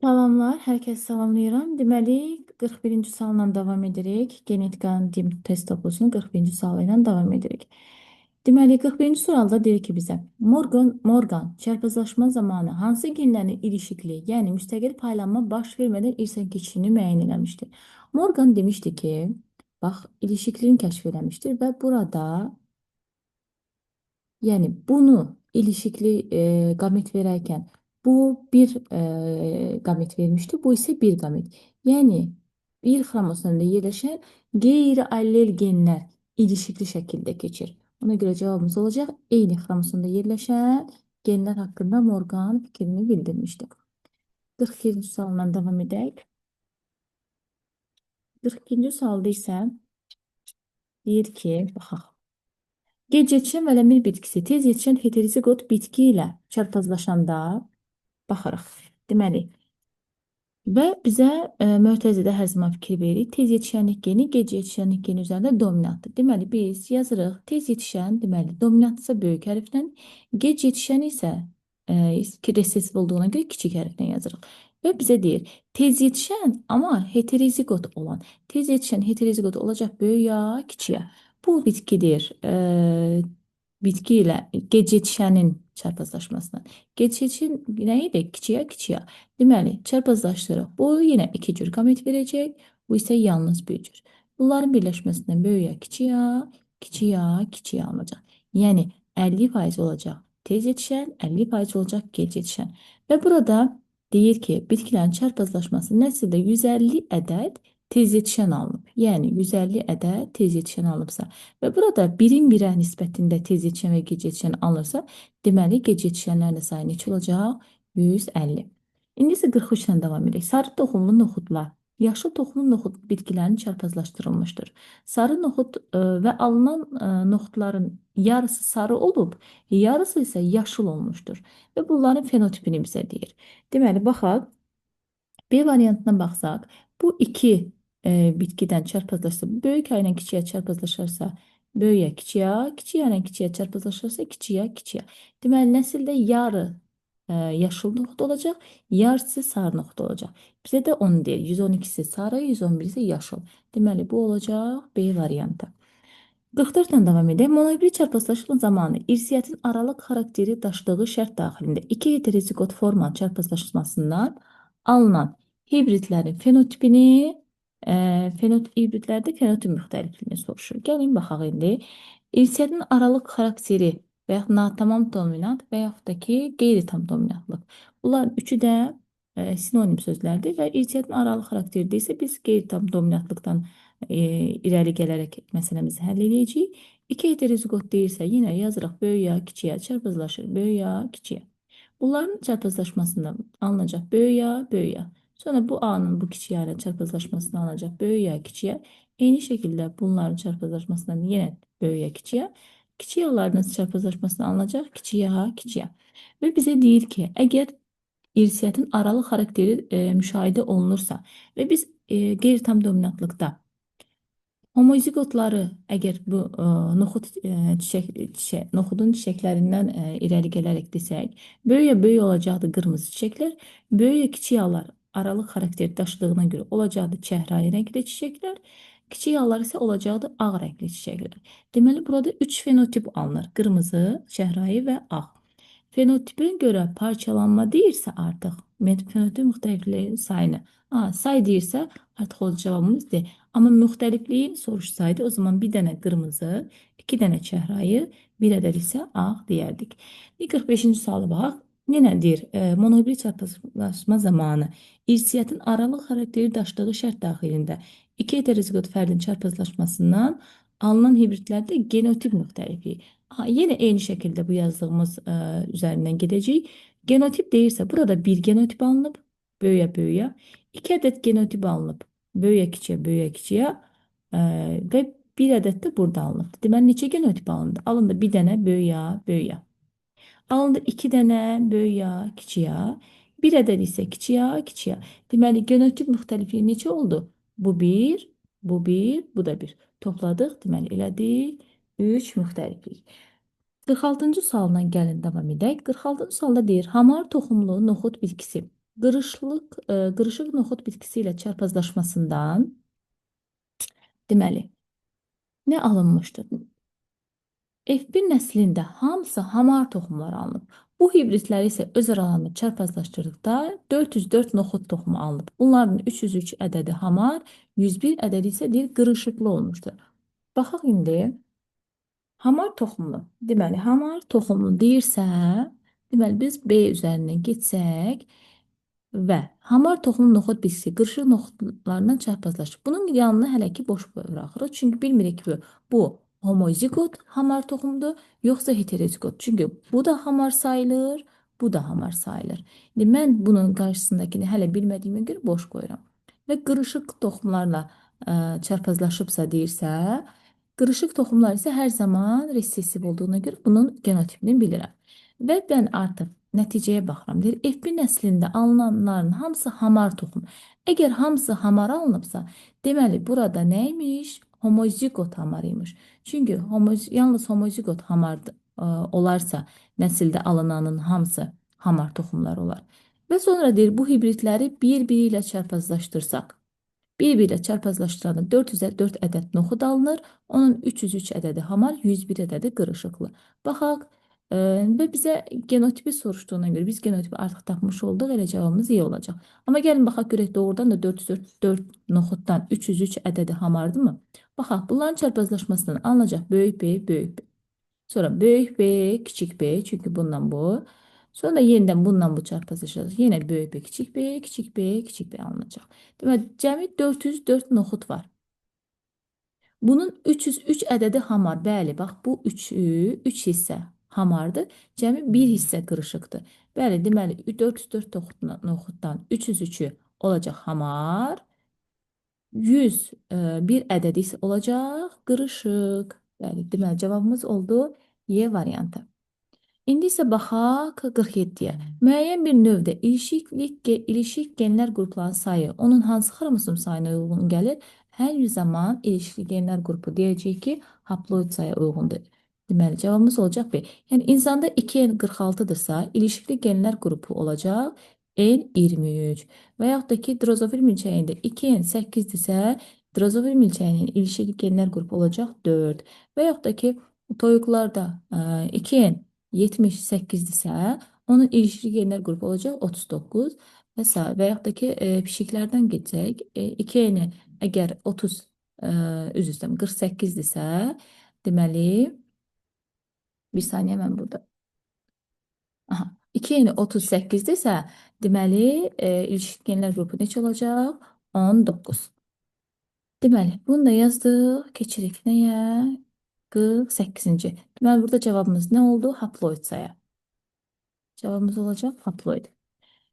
Salamlar, hər kəsi salamlayıram. Deməli, 41-ci sualla davam edirik. Genetikanın DİM test toplusunun 41-ci sualı ilə davam edirik. Deməli, 41-ci sualda deyir ki bizə, Morgan çarpazlaşma zamanı hansı genlərin ilişikliyi, yəni müstəqil paylanma baş vermədən irsən keçişini müəyyən eləmişdir. Morgan demişdi ki, bax, ilişikliyini kəşf eləmişdir və burada, yəni bunu ilişikli qamet verərkən bu bir qamet vermişdi, bu isə bir qamet. Yəni bir xromosomda yerləşən qeyri-allel genlər ilişikli şəkildə keçir. Ona görə cavabımız olacaq eyni xromosomda yerləşən genlər haqqında Morgan fikrini bildirmişdi. 42-ci sualla davam edək. 42-ci sualda isə deyir ki, baxaq. Gec yetişən vələmir bitkisi tez yetişən heterozigot bitki ilə çarpazlaşanda baxırıq. Deməli, və bizə mötərizədə hər zaman fikir veririk. Tez yetişənlik geni gec yetişənlik geni üzərində dominantdır. Deməli, biz yazırıq tez yetişən, deməli, dominantsa böyük hərflə, gec yetişən isə resessiv olduğuna görə kiçik hərflə yazırıq. Və bizə deyir, tez yetişən amma heterozigot olan, tez yetişən heterozigot olacaq böyük ya, kiçik ya. Bu bitkidir. Bitki ilə gec yetişənin çarpazlaşmasından. Gec yetişən nə idi? Kiçik ya, kiçik ya. Deməli, çarpazlaşdırırıq. Bu yenə iki cür qamet verəcək. Bu isə yalnız bir cür. Bunların birləşməsindən böyük ya, kiçik ya, kiçik ya, kiçik ya alınacaq. Yəni 50% olacaq tez yetişən, 50% olacaq gec yetişən. Və burada deyir ki, bitkilərin çarpazlaşması nəsildə 150 ədəd tez yetişən alınıb. Yəni 150 ədəd tez yetişən alınıbsa və burada birin birə nisbətində tez yetişən və gec yetişən alınırsa, deməli gec yetişənlərin də sayı neçə olacaq? 150. İndi isə 43 ilə davam edək. Sarı toxumlu noxudlar yaşıl toxumlu noxud bitkilərinin çarpazlaşdırılmışdır. Sarı noxud və alınan noxudların yarısı sarı olub, yarısı isə yaşıl olmuşdur. Və bunların fenotipini bizə deyir. Deməli, baxaq. B variantına baxsaq, bu iki bitkidən çarpazlaşsa, böyük A ilə kiçik A çarpazlaşarsa, böyük A kiçik A, kiçik A ilə kiçik A çarpazlaşarsa, kiçik A kiçik A. Deməli, nəsildə yarı yaşıl noxud olacaq, yarısı sarı noxud olacaq. Bizə də onu deyir. 112-si sarı, 111-si yaşıl. Deməli, bu olacaq B variantı. 44 ilə davam edək. Monohibrid çarpazlaşma zamanı irsiyyətin aralıq xarakteri daşıdığı şərt daxilində iki heterozigot formanın çarpazlaşmasından alınan hibridlərin fenotipini, hibridlərdə fenotip müxtəlifliyini soruşur. Gəlin baxaq indi. İrsiyyətin aralıq xarakteri və yaxud natamam dominant və yaxud da ki, qeyri-tam dominantlıq. Bunların üçü də sinonim sözlərdir və irsiyyətin aralıq xarakterində isə biz qeyri-tam dominantlıqdan irəli gələrək məsələmizi həll edəcəyik. İki heterozigot deyirsə, yenə yazırıq böyük ya, kiçik ya, çarpazlaşır, böyük ya, kiçik ya. Bunların çarpazlaşmasında alınacaq böyük ya, böyük ya. Sonra bu A'nın bu kiçik A ilə çarpazlaşmasında alınacaq böyük ya, kiçik ya. Eyni şəkildə bunların çarpazlaşmasından yenə böyük ya, kiçik ya. Kiçik A'ların çarpazlaşmasında alınacaq kiçik A, kiçik A. Və bizə deyir ki, əgər irsiyyətin aralıq xarakteri müşahidə olunursa və biz qeyri-tam dominantlıqda homozigotları əgər bu noxud noxudun çiçəklərindən irəli gələrək desək, böyüyə böyük olacaqdı qırmızı çiçəklər, böyüyə kiçik A'lar aralıq xarakteri daşıdığına görə olacaqdı çəhrayı rəngli çiçəklər, kiçik A'lar isə olacaqdı ağ rəngli çiçəklər. Deməli, burada 3 fenotip alınır: qırmızı, çəhrayı və ağ. Fenotipə görə parçalanma deyirsə artıq fenotip müxtəlifliyin sayını say deyirsə artıq o cavabımız D. Amma müxtəlifliyin soruşsaydı o zaman bir dənə qırmızı, iki dənə çəhrayı, bir ədəd isə ağ deyərdik. 45-ci suala baxaq. Yenə deyir, monohibrid çarpazlaşma zamanı irsiyyətin aralıq xarakteri daşıdığı şərt daxilində iki heterozigot fərdin çarpazlaşmasından alınan hibridlərdə genotip müxtəlifliyi. Yenə eyni şəkildə bu yazdığımız üzərindən gedəcəyik. Genotip deyirsə burada bir genotip alınıb, böyüyə böyüyə. İki ədəd genotip alınıb, böyüyə kiçiyə, böyüyə kiçiyə və bir ədəd də burada alınıb. Deməli, neçə genotip alındı? Alındı bir dənə böyüyə, böyüyə. Alındı iki dənə böyük A, kiçik A. Bir ədəd isə kiçik A, kiçik A. Deməli, genotip müxtəlifliyi neçə oldu? Bu bir, bu bir, bu da bir. Topladıq, deməli, elədi 3 müxtəliflik. 46-cı sualla gəlin davam edək. 46-cı sualda deyir, hamar toxumlu noxud bitkisi Qırışıq noxud bitkisi ilə çarpazlaşmasından deməli, nə alınmışdır? F1 nəslində hamısı hamar toxumları alınıb. Bu hibridləri isə öz aralarında çarpazlaşdırdıqda 404 noxud toxumu alınıb. Bunların 303 ədədi hamar, 101 ədədi isə deyir qırışıqlı olmuşdur. Baxaq indi. Hamar toxumlu. Deməli, hamar toxumlu deyirsə, deməli biz B üzərindən getsək və hamar toxumlu noxud bitkisi qırışıq noxudlarından çarpazlaşır. Bunun yanını hələ ki boş buraxırıq. Çünki bilmirik ki, bu homozigot hamar toxumdur, yoxsa heterozigot. Çünki bu da hamar sayılır, bu da hamar sayılır. İndi mən bunun qarşısındakını hələ bilmədiyimə görə boş qoyuram. Və qırışıq toxumlarla çarpazlaşıbsa deyirsə, qırışıq toxumlar isə hər zaman resessiv olduğuna görə bunun genotipini bilirəm. Və mən artıq nəticəyə baxıram. Deyir, F1 nəslində alınanların hamısı hamar toxum. Əgər hamısı hamar alınıbsa, deməli burada nə imiş? Homozigot hamar imiş. Çünki yalnız homozigot hamar olarsa nəsildə alınanın hamısı hamar toxumlar olar. Və sonra deyir, bu hibridləri bir-biri ilə çarpazlaşdırsaq, bir-biri ilə çarpazlaşdıranda 404 ədəd noxud alınır. Onun 303 ədədi hamar, 101 ədədi qırışıqlı. Baxaq və bizə genotipi soruşduğuna görə biz genotipi artıq tapmış olduq, elə cavabımız Y olacaq. Amma gəlin baxaq görək doğrudan da 404 noxuddan 303 ədədi hamardırmı? Baxaq, bunların çarpazlaşmasından alınacaq böyük B, böyük B. Sonra böyük B, kiçik B, çünki bundan bu. Sonra da yenidən bundan bu çarpazlaşacaq. Yenə böyük B, kiçik B, kiçik B, kiçik B alınacaq. Deməli, cəmi 404 noxud var. Bunun 303 ədədi hamar. Bəli, bax bu 3 hissə hamardır. Cəmi 1 hissə qırışıqdır. Bəli, deməli 404 noxuddan 303-ü olacaq hamar. 101 ədədi isə olacaq qırışıq. Bəli, deməli cavabımız oldu Y variantı. İndi isə baxaq 47-yə. Müəyyən bir növdə ilişik genlər qruplarının sayı onun hansı xromosom sayına uyğun gəlir? Hər bir zaman ilişikli genlər qrupu deyəcək ki, haploid sayı uyğundur. Deməli, cavabımız olacaq B. Yəni, insanda 2N46-dırsa, ilişikli genlər qrupu olacaq N23. Və yaxud da ki, drozofil milçəyində 2N8-dirsə, drozofil milçəyinin ilişikli genlər qrupu olacaq 4. Və yaxud da ki, toyuqlarda 2N78-dirsə, onun ilişikli genlər qrupu olacaq 39 və s. Və yaxud da ki, pişiklərdən getsək, 2N əgər 30, üzr istəyirəm, 48-dirsə, deməli, bir saniyə mən burada. Aha, 2N 38-dirsə, deməli, ilişikli genlər qrupu neçə olacaq? 19. Deməli, bunu da yazdıq. Keçirik nəyə? 48-ci. Deməli, burada cavabımız nə oldu? Haploid saya. Cavabımız olacaq haploid.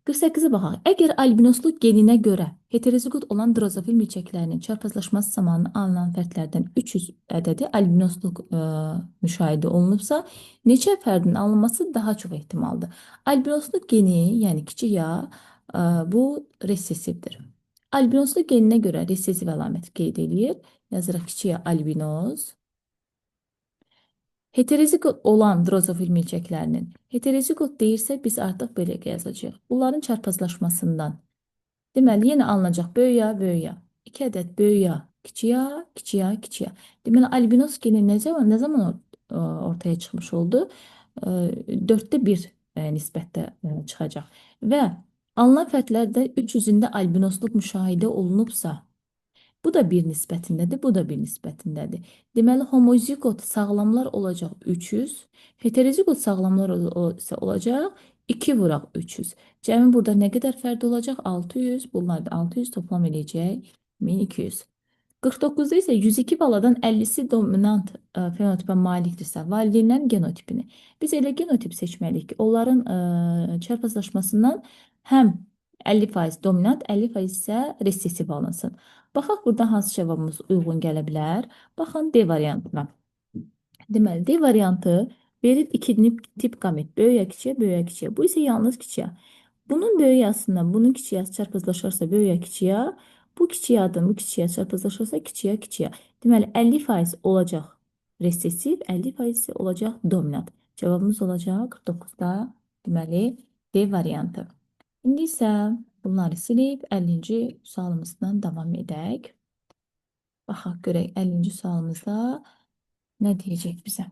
48-ə baxaq. Əgər albinosluq geninə görə heterozigot olan drozofil milçəklərinin çarpazlaşması zamanı alınan fərdlərdən 300 ədədi albinosluq müşahidə olunubsa, neçə fərdin alınması daha çox ehtimaldır? Albinosluq geni, yəni kiçik ya, bu resessivdir. Albinosluq geninə görə resessiv əlamət qeyd eləyir. Yazırıq kiçik ya albinoz. Heterozigot olan drozofil milçəklərinin heterozigot deyirsə biz artıq belə yazacağıq. Bunların çarpazlaşmasından. Deməli, yenə alınacaq böyük ya, böyük ya. 2 ədəd böyük ya, kiçik ya, kiçik ya, kiçik ya. Deməli, albinos geni nə zaman ortaya çıxmış oldu? 4-də 1 nisbətdə çıxacaq. Və alınan fərdlərdə 300-ündə albinosluq müşahidə olunubsa, bu da bir nisbətindədir, bu da bir nisbətindədir. Deməli, homozigot sağlamlar olacaq 300, heterozigot sağlamlar isə olacaq 2 vuraq 300. Cəmi burada nə qədər fərd olacaq? 600. Bunlar da 600 toplam eləyəcək 1200. 49-da isə 102 baladan 50-si dominant fenotipə malikdirsə, valideynlərin genotipini. Biz elə genotip seçməliyik ki, onların çarpazlaşmasından həm 50% dominant, 50% isə resessiv alınsın. Baxaq burada hansı cavabımız uyğun gələ bilər. Baxın D variantına. Deməli, D variantı verir iki tip qamet. Böyük ya kiçiyə, böyük ya kiçiyə. Bu isə yalnız kiçiyə. Bunun böyük yasından bunun kiçik yası çarpazlaşarsa böyük ya kiçiyə, bu kiçik yadan bu kiçik ya çarpazlaşarsa kiçiyə, kiçiyə. Deməli, 50% olacaq resessiv, 50% isə olacaq dominant. Cavabımız olacaq 49-da, deməli, D variantı. İndi isə bunları silib 50-ci sualımızdan davam edək. Baxaq görək 50-ci sualımızda nə deyəcək bizə.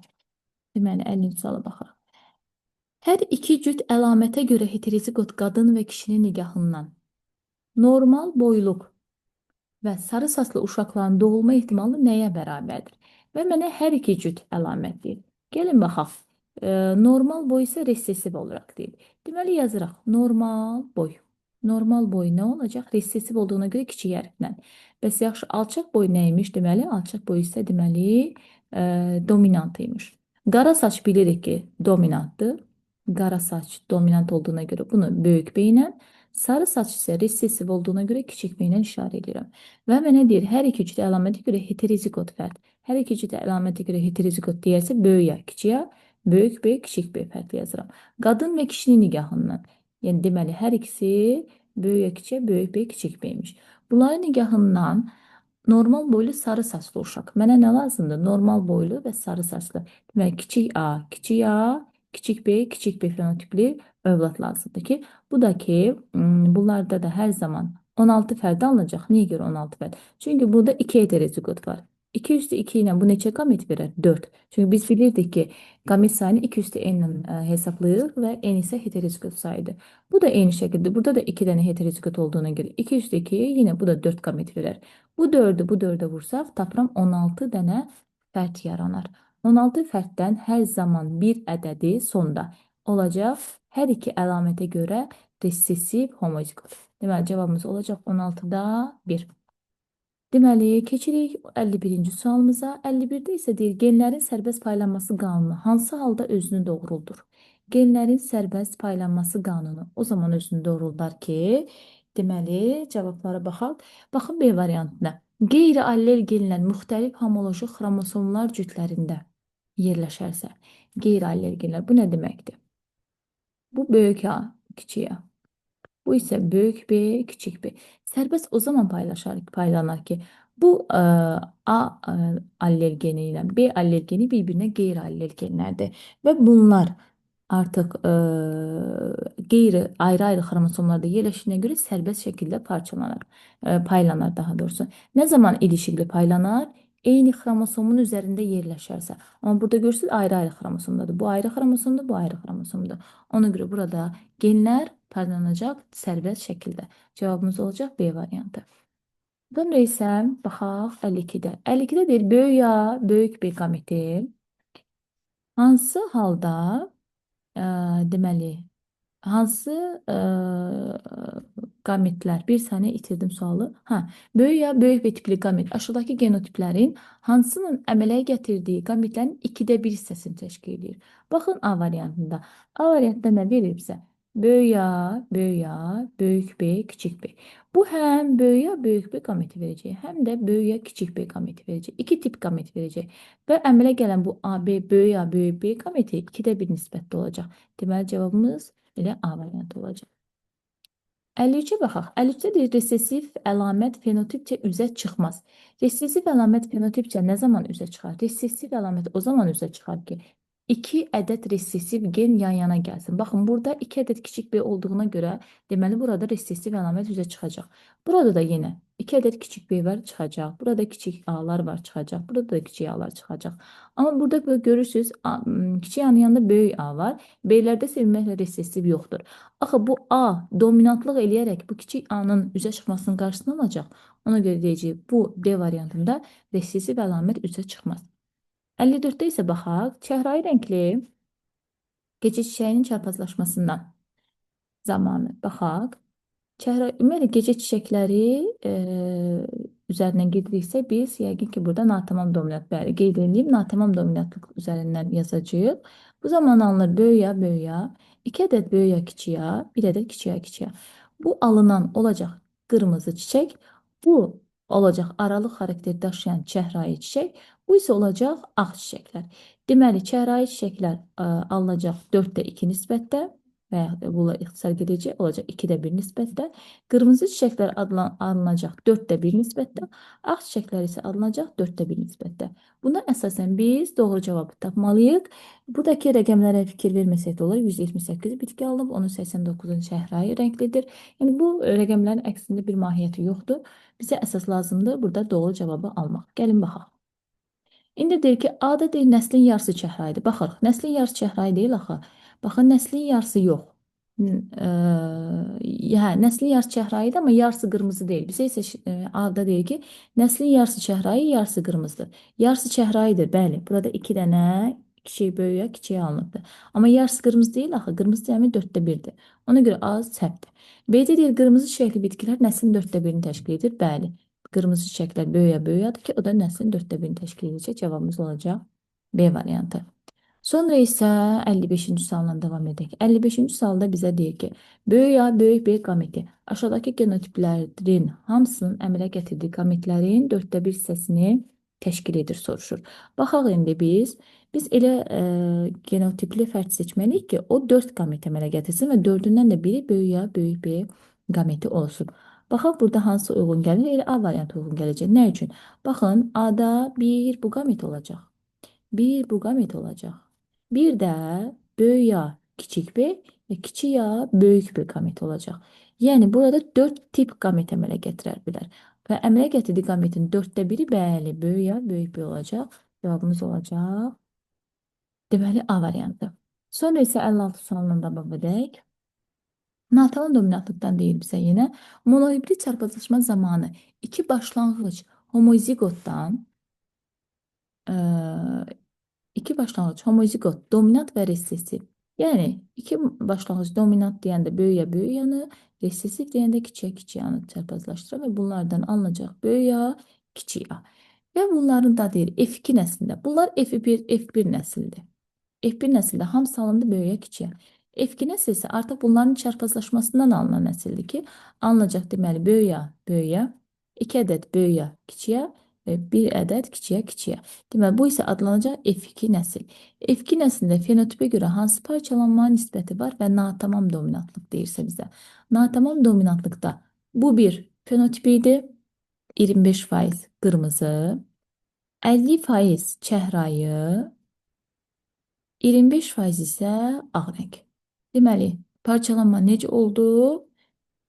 Deməli 50-ci suala baxaq. Hər iki cüt əlamətə görə heteroziqot qadın və kişinin nigahından normal boyluq və sarı saçlı uşaqların doğulma ehtimalı nəyə bərabərdir? Və mənə hər iki cüt əlamət deyir. Gəlin baxaq. Normal boy isə resessiv olaraq deyil. Deməli yazırıq. Normal boy. Normal boy nə olacaq? Resessiv olduğuna görə kiçik hərflə. Bəs yaxşı, alçaq boy nə imiş? Deməli, alçaq boy isə deməli dominant imiş. Qara saç bilirik ki, dominantdır. Qara saç dominant olduğuna görə bunu böyük B ilə, sarı saç isə resessiv olduğuna görə kiçik B ilə işarə edirəm. Və mənə deyir, hər iki cüt əlamətə görə heteroziqot fərd. Hər iki cüt əlamətə görə heteroziqot deyərsə böyük A, kiçik A, böyük B, kiçik B fərqli yazıram. Qadın və kişinin nigahından. Yəni deməli, hər ikisi böyük A, kiçik A, böyük B, kiçik B imiş. Bunların nigahından normal boylu sarı saçlı uşaq. Mənə nə lazımdır? Normal boylu və sarı saçlı. Deməli, kiçik A, kiçik A, kiçik B, kiçik B fenotipli övlad lazımdır ki, bu da ki, bunlarda da hər zaman 16 fərd alınacaq. Niyə görə 16 fərd? Çünki burada 2 heteroziqot var. 2 üstü 2 ilə bu neçə qamet verər? 4. Çünki biz bilirdik ki, qamet sayını 2 üstü n ilə hesablayırıq və n isə heteroziqot sayıdır. Bu da eyni şəkildə. Burada da 2 dənə heteroziqot olduğuna görə 2 üstü 2 yenə bu da 4 qamet verər. Bu 4-ü bu 4-ə vursaq, tapıram 16 dənə fərd yaranar. 16 fərddən hər zaman bir ədədi sonda olacaq. Hər iki əlamətə görə resessiv homoziqot. Deməli, cavabımız olacaq 16-da 1. Deməli, keçirik 51-ci sualımıza. 51-də isə deyir, genlərin sərbəst paylanması qanunu hansı halda özünü doğruldur? Genlərin sərbəst paylanması qanunu o zaman özünü doğruldar ki, deməli, cavablara baxaq. Baxın B variantına. Qeyri-allel genlər müxtəlif homoloji xromosomlar cütlərində yerləşərsə, qeyri-allel genlər bu nə deməkdir? Bu böyük A, kiçik A. Bu isə böyük B, kiçik B. Sərbəst o zaman paylanar ki, bu A allel geni ilə B allel geni bir-birinə qeyri-allel genlərdir. Və bunlar artıq qeyri ayrı-ayrı xromosomlarda yerləşdiyinə görə sərbəst şəkildə parçalanar, paylanar daha doğrusu. Nə zaman ilişikli paylanar? Eyni xromosomun üzərində yerləşərsə. Amma burada görürsünüz ayrı-ayrı xromosomdadır. Bu ayrı xromosomdur, bu ayrı xromosomdur. Ona görə burada genlər paylanacaq sərbəst şəkildə. Cavabımız olacaq B variantı. Sonra isə baxaq 52-də. 52-də deyir böyük A, böyük B qameti hansı halda deməli hansı qametlər, bir saniyə itirdim sualı. Hə, böyük A, böyük B tipli qamet aşağıdakı genotiplərin hansının əmələ gətirdiyi qametlərin 2-də 1 hissəsini təşkil edir. Baxın A variantında. A variantında nə verir bizə? Böyük A, böyük A, böyük B, kiçik B. Bu həm böyük A, böyük B qameti verəcək, həm də böyük A, kiçik B qameti verəcək. İki tip qamet verəcək. Və əmələ gələn bu A, B, böyük A, böyük B qameti 2-də 1 nisbətdə olacaq. Deməli, cavabımız elə A variantı olacaq. 53-ə baxaq. 53-də deyir, resessiv əlamət fenotipcə üzə çıxmaz. Resessiv əlamət fenotipcə nə zaman üzə çıxar? Resessiv əlamət o zaman üzə çıxar ki, 2 ədəd resessiv gen yan yana gəlsin. Baxın, burada 2 ədəd kiçik B olduğuna görə, deməli, burada resessiv əlamət üzə çıxacaq. Burada da yenə 2 ədəd kiçik B var, çıxacaq. Burada kiçik A'lar var, çıxacaq. Burada da kiçik A'lar çıxacaq. Amma burada görürsünüz, kiçik A'nın yanında böyük A var. B'lərdə isə ümumiyyətlə resessiv yoxdur. Axı bu A dominantlıq eləyərək bu kiçik A-nın üzə çıxmasının qarşısını alacaq. Ona görə deyəcəyik, bu D variantında resessiv əlamət üzə çıxmaz. 54-də isə baxaq, çəhrayı rəngli gecə çiçəyinin çarpazlaşmasından zamanı baxaq. Ümumiyyətlə gecə çiçəkləri üzərindən gediriksə biz yəqin ki burada natamam dominant, bəli, qeyd edeyim, natamam dominantlıq üzərindən yazacağıq. Bu zaman alınır böyük A, böyük A, 2 ədəd böyük A, kiçik A, 1 ədəd kiçik A, kiçik A. Bu alınan olacaq qırmızı çiçək, bu olacaq aralıq xarakteri daşıyan çəhrayı çiçək, bu isə olacaq ağ çiçəklər. Deməli, çəhrayı çiçəklər alınacaq 4-də 2 nisbətdə, və ya bunlar ixtisar gedəcək, olacaq 2-də 1 nisbətdə. Qırmızı çiçəklər alınacaq 4-də 1 nisbətdə. Ağ çiçəklər isə alınacaq 4-də 1 nisbətdə. Buna əsasən biz doğru cavabı tapmalıyıq. Buradakı rəqəmlərə fikir verməsək də olar. 178 bitki alınıb, onun 89-un çəhrayı rənglidir. Yəni bu rəqəmlərin əksində bir mahiyyəti yoxdur. Bizə əsas lazımdır burada doğru cavabı almaq. Gəlin baxaq. İndi deyir ki, A-da deyir nəslin yarısı çəhrayıdır. Baxırıq, nəslin yarısı çəhrayı deyil axı. Baxın, nəslin yarısı yox. Hə, nəslin yarısı çəhrayıdır, amma yarısı qırmızı deyil. Bizə isə A-da deyir ki, nəslin yarısı çəhrayı, yarısı qırmızıdır. Yarısı çəhrayıdır, bəli. Burada 2 dənə kiçik böyüyə, kiçiyə alınıbdır. Amma yarısı qırmızı deyil axı. Qırmızı cəmi 4-də 1-dir. Ona görə A səhvdir. B-də deyir, qırmızı çiçəkli bitkilər nəslin 4-də 1-ini təşkil edir. Bəli. Qırmızı çiçəklər böyüyə böyüyədir ki, o da nəslin 4-də 1-ini təşkil edəcək. Cavabımız olacaq B variantı. Sonra isə 55-ci sualla davam edək. 55-ci sualda bizə deyir ki, böyük A, böyük B qameti aşağıdakı genotiplərin hamısının əmələ gətirdiyi qametlərin 4-də 1 hissəsini təşkil edir, soruşur. Baxaq indi biz. Biz elə genotipli fərd seçməliyik ki, o 4 qamet əmələ gətirsin və 4-ündən də biri böyük A, böyük B qameti olsun. Baxaq burada hansı uyğun gəlir? Elə A variantı uyğun gələcək. Nə üçün? Baxın, A-da bir bu qamet olacaq. Bir bu qamet olacaq. Bir də böyük A, kiçik B və kiçik A, böyük B qamet olacaq. Yəni burada 4 tip qamet əmələ gətirə bilər. Və əmələ gətirdiyi qametin 4-də 1-i bəli, böyük A, böyük B olacaq. Cavabımız olacaq. Deməli A variantı. Sonra isə 56 sualına davam edək. Natamam dominantlıqdan deyir bizə yenə. Monohibrid çarpazlaşma zamanı iki başlanğıc homozigotdan iki başlanğıc homozigot dominant və resessiv. Yəni iki başlanğıc dominant deyəndə böyüyə böyük yanı, resessiv deyəndə kiçiyə kiçik yanı çarpazlaşdırır və bunlardan alınacaq böyük A, kiçik A. Və bunların da deyir F2 nəslində. Bunlar F1, F1 nəsildir. F1 nəsildə hamısı alındı böyüyə kiçiyə. F2 nəsil isə artıq bunların çarpazlaşmasından alınan nəsildir ki, alınacaq deməli böyük A, böyüyə, 2 ədəd böyük A, kiçiyə və 1 ədəd kiçiyə, kiçiyə. Deməli, bu isə adlanacaq F2 nəsil. F2 nəslində fenotipə görə hansı parçalanma nisbəti var və natamam dominantlıq deyirsə bizə. Natamam dominantlıqda bu bir fenotip idi. 25% qırmızı, 50% çəhrayı, 25% isə ağ rəng. Deməli, parçalanma necə oldu?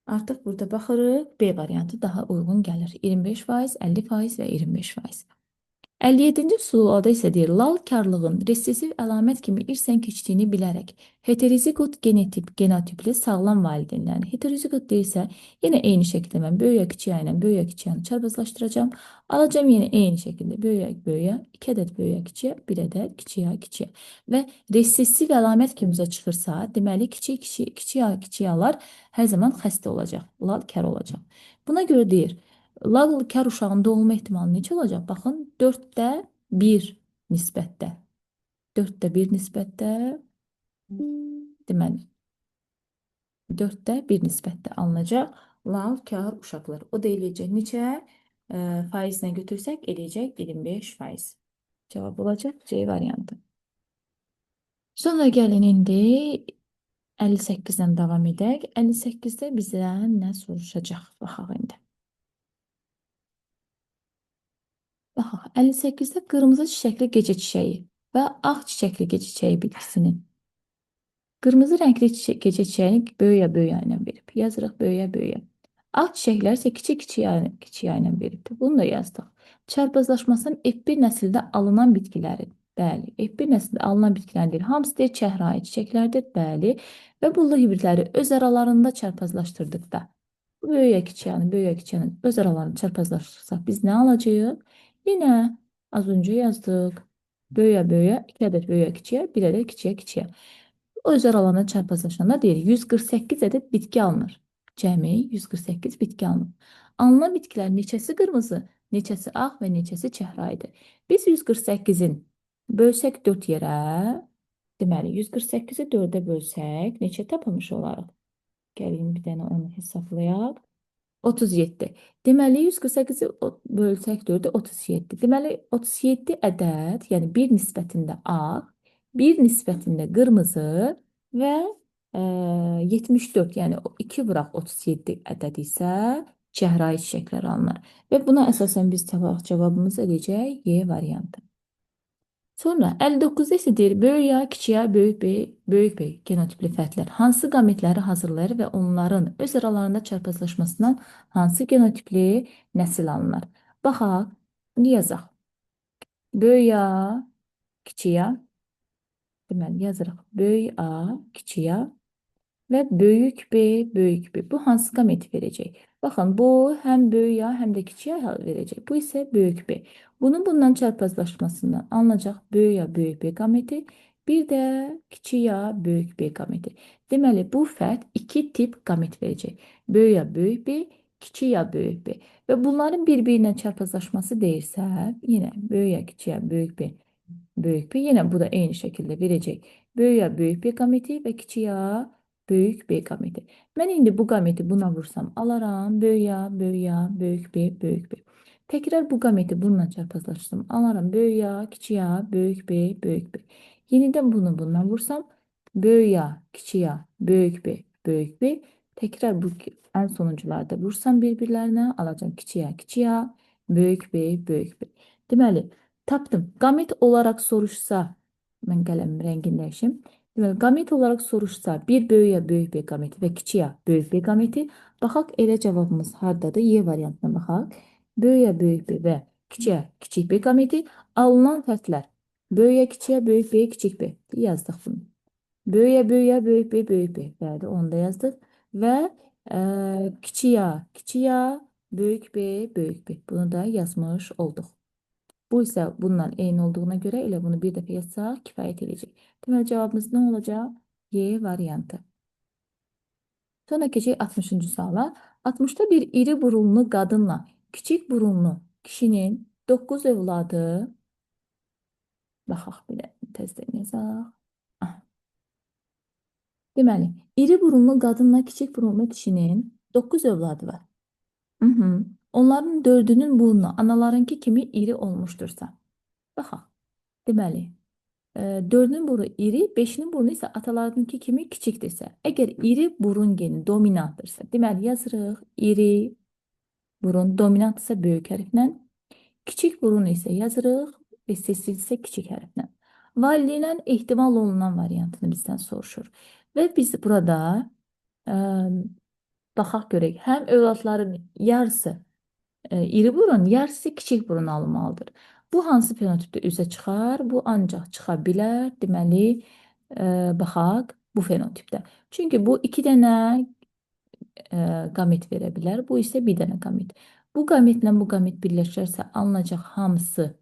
Artıq burada baxırıq, B variantı daha uyğun gəlir. 25%, 50% və 25%. 57-ci sualda isə deyir, lalkarlığın resessiv əlamət kimi irsən keçdiyini bilərək heterozigot genotipli sağlam valideynlərini. Heterozigot deyirsə, yenə eyni şəkildə mən böyüyə kiçiyə ilə böyüyə kiçiyə çarpazlaşdıracağam. Alacağım yenə eyni şəkildə böyüyə böyüyə, 2 ədəd böyüyə kiçiyə, 1 ədəd kiçiyə kiçiyə. Və resessiv əlamət kimi bizə çıxırsa, deməli kiçik kiçik kiçik A kiçik A'lar hər zaman xəstə olacaq, lalkar olacaq. Buna görə deyir, lalkar uşağın doğulma ehtimalı necə olacaq? Baxın, 4-də 1 nisbətdə. 4-də 1 nisbətdə, deməli, 4-də 1 nisbətdə alınacaq lalkar uşaqlar. O da eləyəcək neçə? Faizlə götürsək eləyəcək 25%. Cavab olacaq C variantı. Sonra gəlin indi 58-dən davam edək. 58-də bizə nə soruşacaq? Baxaq indi. Baxaq, 58-də qırmızı çiçəkli gecə çiçəyi və ağ çiçəkli gecə çiçəyi bitkisinin qırmızı rəngli gecə çiçəyini böyüyə böyüyə ilə verib. Yazırıq böyüyə böyüyə. Ağ çiçəklər isə kiçik kiçik ilə veribdir. Bunu da yazdıq. Çarpazlaşmasının F1 nəsildə alınan bitkilərin. Bəli, F1 nəsildə alınan bitkilərin deyil. Hamısı deyir çəhrayı çiçəklərdir. Bəli. Və bu hibridləri öz aralarında çarpazlaşdırdıqda bu böyüyə kiçik böyüyə kiçik öz aralarını çarpazlaşdırsaq biz nə alacağıq? Yenə az öncə yazdıq. Böyüyə böyüyə, 2 ədəd böyüyə kiçiyə, 1 ədəd kiçiyə kiçiyə. Öz aralarında çarpazlaşanda deyir 148 ədəd bitki alınır. Cəmi 148 bitki alınır. Alınan bitkilərin neçəsi qırmızı, neçəsi ağ və neçəsi çəhrayıdır. Biz 148-in bölsək 4 yerə, deməli 148-i 4-ə bölsək neçə tapılmış olarıq? Gəlin bir dənə onu hesablayaq. 37. Deməli 148-i bölsək 4-ə 37. Deməli 37 ədəd, yəni bir nisbətində ağ, bir nisbətində qırmızı və 74, yəni 2 vuraq 37 ədəd isə çəhrayı çiçəklər alınır. Və buna əsasən biz cavabımız edəcək Y variantı. Sonra 59-da isə deyir, böyük A, kiçik A, böyük B, böyük B genotipli fərdlər hansı qametləri hazırlayır və onların öz aralarında çarpazlaşmasından hansı genotipli nəsil alınır? Baxaq, bunu yazaq. Böyük A, kiçik A, deməli yazırıq. Böyük A, kiçik A və böyük B, böyük B. Bu hansı qameti verəcək? Baxın, bu həm böyük A, həm də kiçik A verəcək. Bu isə böyük B. Bunun bundan çarpazlaşmasından alınacaq böyük A, böyük B qameti, bir də kiçik A, böyük B qameti. Deməli, bu fərd iki tip qamet verəcək. Böyük A, böyük B, kiçik A, böyük B. Və bunların bir-birinə çarpazlaşması deyirsə, yenə böyük A, kiçik A, böyük B, böyük B. Yenə bu da eyni şəkildə verəcək. Böyük A, böyük B qameti və kiçik A, böyük B qameti. Mən indi bu qameti buna vursam alaram. Böyük A, böyük A, böyük B, böyük B. Tekrar bu qameti bununla çarpazlaşdırsam alaram. Böyük A, kiçik A, böyük B, böyük B. Yenidən bunu bundan vursam böyük A, kiçik A, böyük B, böyük B. Tekrar bu en sonuncularda vursam birbirlerine alacağım kiçik A, kiçik A, böyük B, böyük B. Deməli, tapdım. Qamet olaraq soruşsa, mən qələmin rəngini dəyişim. Deməli, qamet olaraq soruşsa, bir böyük A, böyük B qameti və kiçik A, böyük B qameti. Baxaq, elə cavabımız hardadır? Y variantına baxaq. Böyük A, böyük B və kiçik A, kiçik B qameti. Alınan fərdlər böyük A, kiçik A, böyük B, kiçik B. Yazdıq bunu. Böyük A, böyük A, böyük B, böyük B. Bəli, onu da yazdıq. Və kiçik A, kiçik A, böyük B, böyük B. Bunu da yazmış olduq. Bu isə bundan eyni olduğuna görə elə bunu bir dəfə yazsaq kifayət edəcək. Deməli, cavabımız nə olacaq? Y variantı. Sonra keçək 60-cı suala. 60-da bir iri burunlu qadınla kiçik burunlu kişinin 9 övladı. Baxaq bir də təzədən yazaq. Aha. Deməli, iri burunlu qadınla kiçik burunlu kişinin 9 övladı var. Hı -hı. Onların 4-ünün burnu analarınki kimi iri olmuşdursa. Baxaq. Deməli, 4-ünün burnu iri, 5-inin burnu isə atalarınki kimi kiçikdirsə. Əgər iri burun geni dominantdırsa, deməli yazırıq iri burun dominantdırsa böyük hərflə, kiçik burun isə yazırıq resesivdirsə kiçik hərflə. Valideynlərin ehtimal olunan variantını bizdən soruşur. Və biz burada baxaq görək, həm övladların yarısı iri burun, yarısı kiçik burun alınmalıdır. Bu hansı fenotipdə üzə çıxar? Bu ancaq çıxa bilər. Deməli, baxaq bu fenotipdə. Çünki bu 2 dənə qamet verə bilər. Bu isə bir dənə qamet. Bu qametlə bu qamet birləşərsə alınacaq hamısı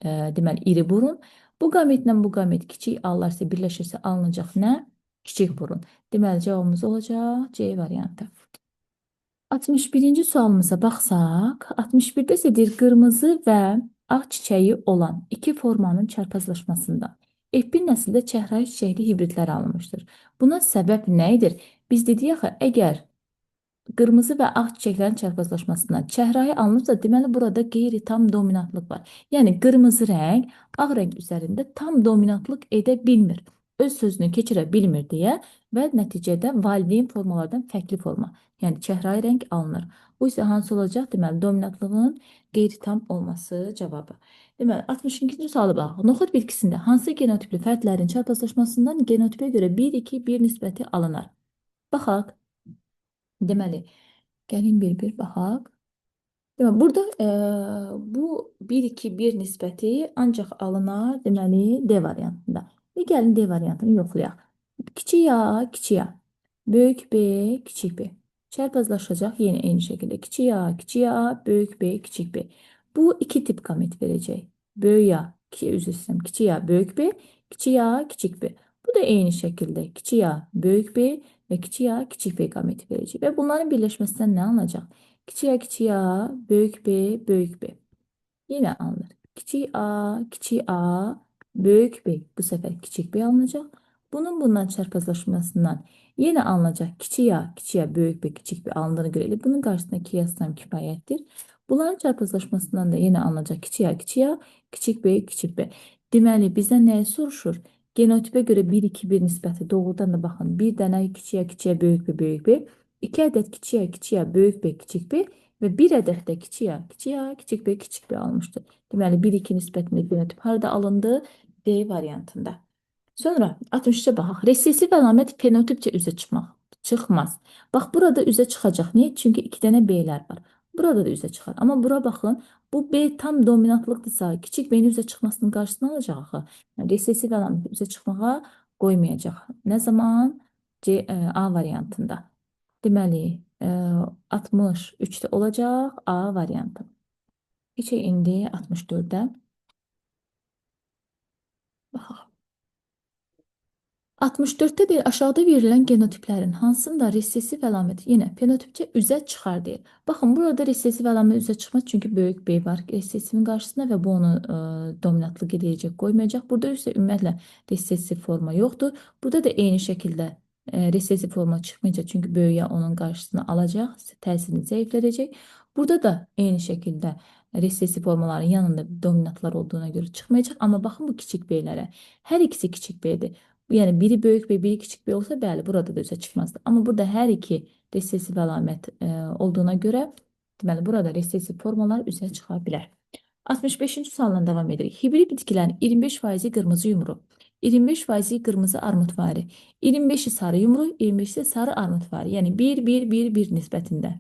deməli iri burun. Bu qametlə bu qamet kiçik alırsa birləşirsə alınacaq nə? Kiçik burun. Deməli cavabımız olacaq C variantı. 61-ci sualımıza baxsaq, 61-də isə deyir qırmızı və ağ çiçəyi olan iki formanın çarpazlaşmasından F1 nəsildə çəhrayı çiçəkli hibridlər alınmışdır. Buna səbəb nə edir? Biz dedik axı, əgər qırmızı və ağ çiçəklərin çarpazlaşmasından çəhrayı alınırsa, deməli burada qeyri-tam dominantlıq var. Yəni qırmızı rəng ağ rəng üzərində tam dominantlıq edə bilmir. Öz sözünü keçirə bilmir deyə və nəticədə valideyn formalardan fərqli forma, yəni çəhrayı rəng alınır. Bu isə hansı olacaq? Deməli, dominantlığın qeyri-tam olması cavabı. Deməli, 62-ci suala baxaq. Noxud bitkisində hansı genotipli fərdlərin çarpazlaşmasından genotipə görə 1-2-1 nisbəti alınar? Baxaq. Deməli, gəlin bir-bir baxaq. Deməli, burada bu 1-2-1 nisbəti ancaq alınar, deməli, D variantında. Və gəlin D variantını yoxlayaq. Kiçik A, kiçik A, böyük B, kiçik B. Çarpazlaşacaq yenə eyni şəkildə. Kiçik A, kiçik A, böyük B, kiçik B. Bu iki tip qamet verəcək. Böyük A, üzr istəyirəm, kiçik A, böyük B, kiçik A, kiçik B. Bu da eyni şəkildə kiçik A, böyük B və kiçik A, kiçik B qameti verəcək. Və bunların birləşməsindən nə alınacaq? Kiçik A, kiçik A, böyük B, böyük B. Yenə alınır. Kiçik A, kiçik A, böyük B. Bu səfər kiçik B alınacaq. Bunun bundan çarpazlaşmasından yenə alınacaq kiçik A, kiçik A, böyük B, kiçik B alındığını görə bunun qarşısına 2 yazsam kifayətdir. Bunların çarpazlaşmasından da yenə alınacaq kiçik A, kiçik A, kiçik B, kiçik B. Deməli, bizə nəyi soruşur? Genotipə görə 1, 2, 1 nisbəti doğrudan da baxın. Bir dənə kiçiyə, kiçiyə, böyük B, böyük B. 2 ədəd kiçiyə, kiçiyə, böyük B, kiçik B və 1 ədəd də kiçiyə, kiçiyə, kiçik B, kiçik B almışdır. Deməli, 1, 2 nisbətində genotip harada alındı? D variantında. Sonra 63-ə baxaq. Resessiv əlamət fenotipcə üzə çıxmaz. Bax, burada üzə çıxacaq. Niyə? Çünki 2 dənə B-lər var. Burada da üzə çıxar. Amma bura baxın, bu B tam dominantlıqdırsa, kiçik B-nin üzə çıxmasının qarşısını alacaq axı. Yəni, resessiv əlamət üzə çıxmağa qoymayacaq. Nə zaman? A variantında. Deməli, 63-də olacaq A variantı. Keçək indi 64-ə. Baxaq. 64-də deyir, aşağıda verilən genotiplərin hansında resessiv əlamət yenə fenotipcə üzə çıxar deyir. Baxın, burada resessiv əlamət üzə çıxmaz, çünki böyük B var resessivin qarşısında və bu onu dominantlıq edəcək, qoymayacaq. Burada isə ümumiyyətlə resessiv forma yoxdur. Burada da eyni şəkildə resessiv forma çıxmayacaq, çünki böyük A onun qarşısını alacaq, təsirini zəiflədəcək. Burada da eyni şəkildə resessiv formaların yanında dominantlar olduğuna görə çıxmayacaq. Amma baxın bu kiçik B-lərə. Hər ikisi kiçik B-dir. Yəni biri böyük B, biri kiçik B olsa, bəli, burada da üzə çıxmazdı. Amma burada hər iki resessiv əlamət olduğuna görə, deməli, burada resessiv formalar üzə çıxa bilər. 65-ci sualla davam edirik. Hibrid bitkilərin 25%-i qırmızı yumru, 25%-i qırmızı armudvari, 25-i sarı yumru, 25-i sarı armudvari. Yəni 1, 1, 1, 1 nisbətində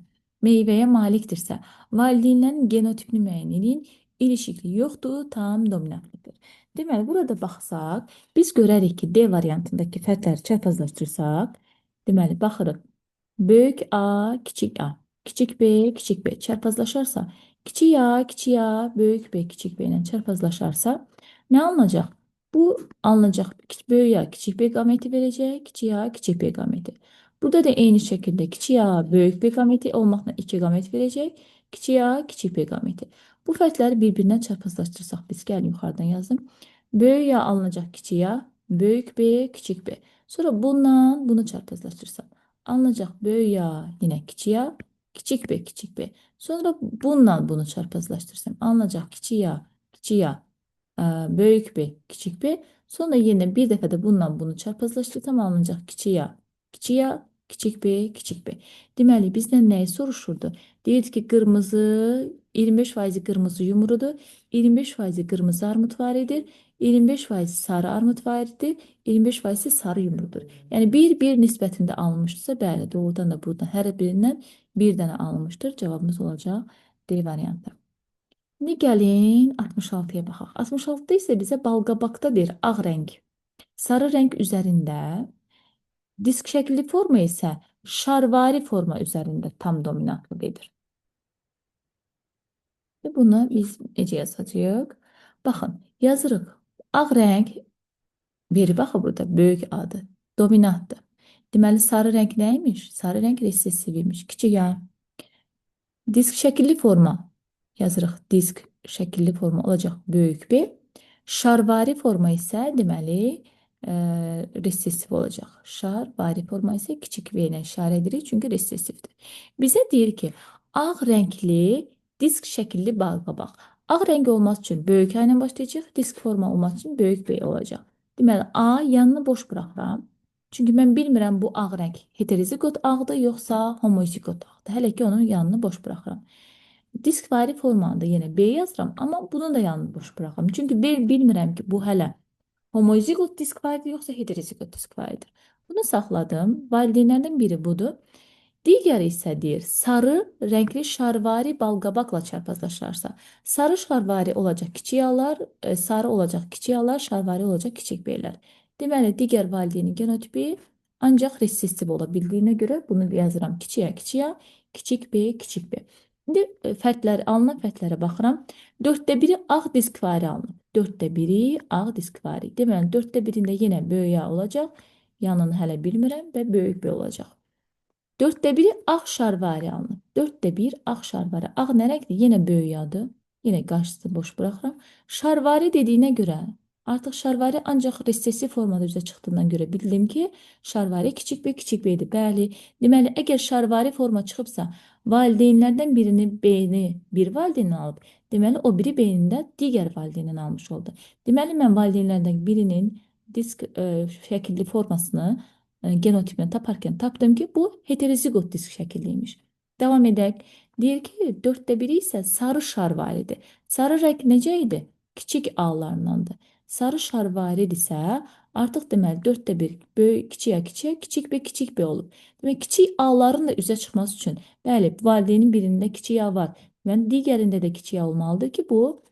meyvəyə malikdirsə, valideynlərin genotipini müəyyən edin. İlişiklik yoxdur, tam dominantlıqdır. Deməli, burada baxsaq, biz görərik ki, D variantındakı fərdləri çarpazlaşdırsaq, deməli, baxırıq. Böyük A, kiçik A, kiçik B, kiçik B çarpazlaşarsa, kiçik A, kiçik A, böyük B, kiçik B ilə çarpazlaşarsa, nə alınacaq? Bu alınacaq böyük A, kiçik B qameti verəcək, kiçik A, kiçik B qameti. Burada da eyni şəkildə kiçik A, böyük B qameti olmaqla 2 qamet verəcək, kiçik A, kiçik B qameti. Bu fərdləri bir-birinə çarpazlaşdırsaq, biz gəlin yuxarıdan yazdım. Böyük A alınacaq kiçik A, böyük B, kiçik B. Sonra bundan bunu çarpazlaşdırsam, alınacaq böyük A, yenə kiçik A, kiçik B, kiçik B. Sonra bundan bunu çarpazlaşdırsam, alınacaq kiçik A, kiçik A, böyük B, kiçik B. Sonra yenə bir dəfə də bundan bunu çarpazlaşdırsam, alınacaq kiçik A, kiçik A, kiçik B, kiçik B. Deməli, bizdən nəyi soruşurdu? Deyirdi ki, qırmızı 25% qırmızı yumrudur, 25% qırmızı armudvaridir, 25% sarı armudvaridir, 25% sarı yumrudur. Yəni 1-1 nisbətində alınmışdırsa, bəli, doğrudan da buradan hər birindən bir dənə alınmışdır. Cavabımız olacaq D variantı. İndi gəlin 66-ya baxaq. 66-da isə bizə balqabaqda deyir ağ rəng, sarı rəng üzərində, disk şəkilli forma isə şarvari forma üzərində tam dominantlıq edir. Və bunu biz necə yazacağıq? Baxın, yazırıq. Ağ rəng veri baxın burada böyük adı, dominantdır. Deməli, sarı rəng nə imiş? Sarı rəng resessiv imiş. Kiçik A. Disk şəkilli forma yazırıq. Disk şəkilli forma olacaq böyük B. Şarvari forma isə deməli, resessiv olacaq. Şarvari forma isə kiçik V ilə işarə edirik, çünki resessivdir. Bizə deyir ki, ağ rəngli disk şəkilli balqabaq. Ağ rəng olması üçün böyük A ilə başlayacaq, disk forma olması üçün böyük B olacaq. Deməli, A yanını boş buraxıram. Çünki mən bilmirəm bu ağ rəng heterozigot ağdır, yoxsa homozigot ağdır. Hələ ki, onun yanını boş buraxıram. Diskvari formanı da yenə B yazıram, amma bunun da yanını boş buraxıram. Çünki bilmirəm ki, bu hələ homozigot diskvaridir, yoxsa heterozigot diskvaridir. Bunu saxladım. Valideynlərdən biri budur. Digəri isə deyir, sarı rəngli şarvari balqabaqla çarpazlaşarsa, sarı şarvari olacaq kiçik A'lar, sarı olacaq kiçik A'lar, şarvari olacaq kiçik B'lər. Deməli, digər valideynin genotipi ancaq resessiv ola bildiyinə görə bunu yazıram. Kiçik A, kiçik A, kiçik B, kiçik B. İndi fərdlər, alınan fərdlərə baxıram. 4-də biri ağ diskvari alınıb. 4-də biri ağ diskvari. Deməli, 4-də birində yenə böyük A olacaq. Yanını hələ bilmirəm və böyük B olacaq. 4-də biri ağ şarvari alınıb. 4-də bir ağ şarvari. Ağ nə rəngdir? Yenə böyük A'dır. Yenə qarşısını boş buraxıram. Şarvari dediyinə görə artıq şarvari ancaq resessiv formada üzə çıxdığından görə bildim ki, şarvari kiçik B, kiçik B-dir. Bəli. Deməli, əgər şarvari forma çıxıbsa, valideynlərdən birini B-ni bir valideyndən alıb, deməli, o biri B-ni də digər valideyndən almış oldu. Deməli, mən valideynlərdən birinin disk şəkilli formasını, genotipini taparkən tapdım ki, bu heterozigot disk şəkilliymiş. Davam edək. Deyir ki, 1/4 isə sarı şarvaridir. Sarı rəng necə idi? Kiçik A-larındandır. Sarı şarvarid isə artıq deməli 1/4 böyük, kiçik A, kiçik A, kiçik B, kiçik B olub. Demək, kiçik A-ların da üzə çıxması üçün, bəli, valideynin birində kiçik A var. Yəni, digərində də kiçik A olmalıdır ki, bu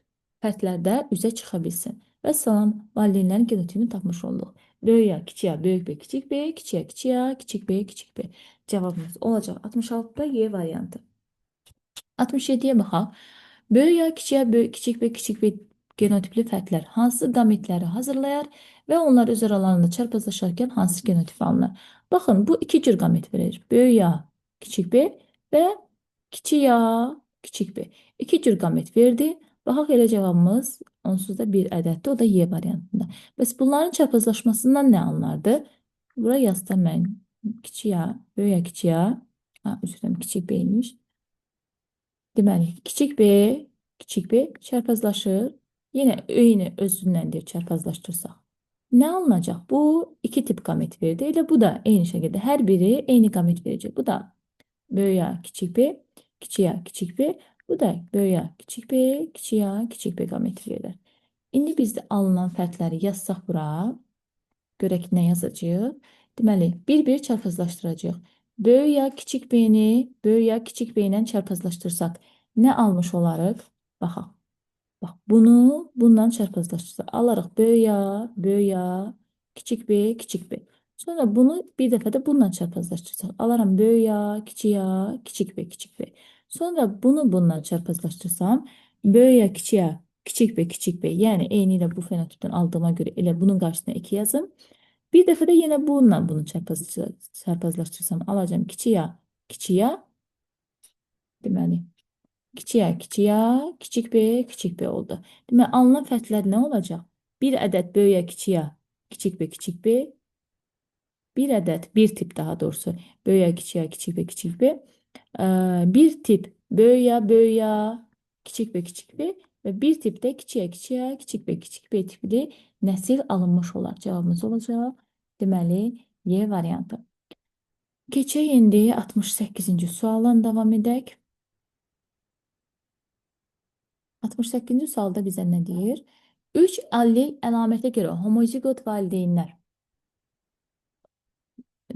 fərdlərdə üzə çıxa bilsin. Və salam, valideynlərin genotipini tapmış olduq. Böyük A, kiçik A, böyük B, kiçik B, kiçik A, kiçik A, kiçik B, kiçik B. Cavabımız olacaq 66-da Y variantı. 67-yə baxaq. Böyük A, kiçik A, böyük, kiçik B, kiçik B genotipli fərdlər hansı qametləri hazırlayar və onlar öz aralarında çarpazlaşarkən hansı genotip alınır? Baxın, bu iki cür qamet verir. Böyük A, kiçik B və kiçik A, kiçik B. İki cür qamet verdi. Baxaq elə cavabımız onsuz da bir ədəddir. O da Y variantında. Bəs bunların çarpazlaşmasından nə alınardı? Bura yazsam mən kiçik A, böyük A, kiçik A, üzr istəyirəm, kiçik B imiş. Deməli, kiçik B, kiçik B çarpazlaşır. Yenə eyni özündən deyir çarpazlaşdırsaq. Nə alınacaq? Bu iki tip qamet verdi. Elə bu da eyni şəkildə hər biri eyni qamet verəcək. Bu da böyük A, kiçik B, kiçik A, kiçik B. Bu da böyük A, kiçik B, kiçik A, kiçik B qameti verir. İndi biz də alınan fərdləri yazsaq bura, görək nə yazacağıq. Deməli, bir-bir çarpazlaşdıracağıq. Böyük A, kiçik B-ni böyük A, kiçik B ilə çarpazlaşdırsaq nə almış olarıq? Baxaq. Bax, bunu bundan çarpazlaşdırsaq alarıq böyük A, böyük A, kiçik B, kiçik B. Sonra bunu bir dəfə də bununla çarpazlaşdırsaq alaram böyük A, kiçik A, kiçik B, kiçik B. Sonra bunu bununla çarpazlaşdırsam böyük A, kiçik A, kiçik B, kiçik B. Yəni eyni ilə bu fenotipdən aldığıma görə elə bunun qarşısına 2 yazım. Bir dəfə də yenə bununla bunu çarpazlaşdırsam alacağım kiçik A, kiçik A. Deməli, kiçik A, kiçik A, kiçik B, kiçik B oldu. Deməli, alınan fərdlər nə olacaq? Bir ədəd böyük A, kiçik A, kiçik B, kiçik B. Bir ədəd, bir tip daha doğrusu böyük A, kiçik A, kiçik B, kiçik B. Bir tip böyük A, böyük A, kiçik B, kiçik B və bir tip də kiçik A, kiçik A, kiçik B, kiçik B tipli nəsil alınmış olar. Cavabımız olacaq. Deməli, Y variantı. Keçək indi 68-ci sualla davam edək. 68-ci sualda bizə nə deyir? 3 allel əlamətə görə homozigot valideynlər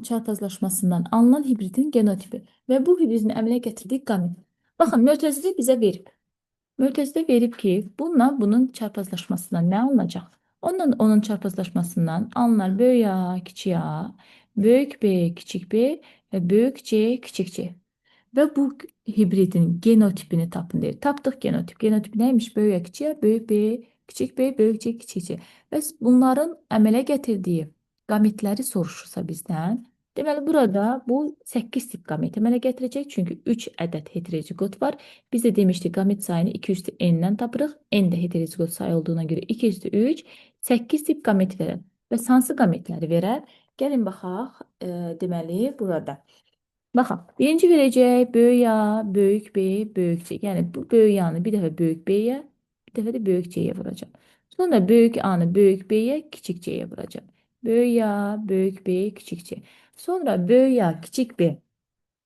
çarpazlaşmasından alınan hibridin genotipi və bu hibridin əmələ gətirdiyi qamet. Baxın, mötərizə bizə verib. Mötərizə verib ki, bununla bunun çarpazlaşmasından nə alınacaq? Onunla onun çarpazlaşmasından alınar böyük A, kiçik A, böyük B, kiçik B və böyük C, kiçik C. Və bu hibridin genotipini tapın deyir. Tapdıq genotip. Genotip neymiş? Böyük A, kiçik A, böyük B, kiçik B, böyük C, kiçik C. Və bunların əmələ gətirdiyi qametləri soruşursa bizdən, deməli burada bu 8 tip qamet əmələ gətirəcək. Çünki 3 ədəd heterozigot var. Biz də demişdik qamet sayını 2 üstü n-dən tapırıq. N də heterozigot sayı olduğuna görə 2 üstü 3, 8 tip qamet verər. Bəs hansı qametləri verər? Gəlin baxaq, deməli burada. Baxaq, birinci verəcək böyük A, böyük B, böyük C. Yəni bu böyük A-nı bir dəfə böyük B-yə, bir dəfə də böyük C-yə vuracağam. Sonra böyük A-nı böyük B-yə, kiçik C-yə vuracağam. Böyük A, böyük B, kiçik C. Sonra böyük A, kiçik B,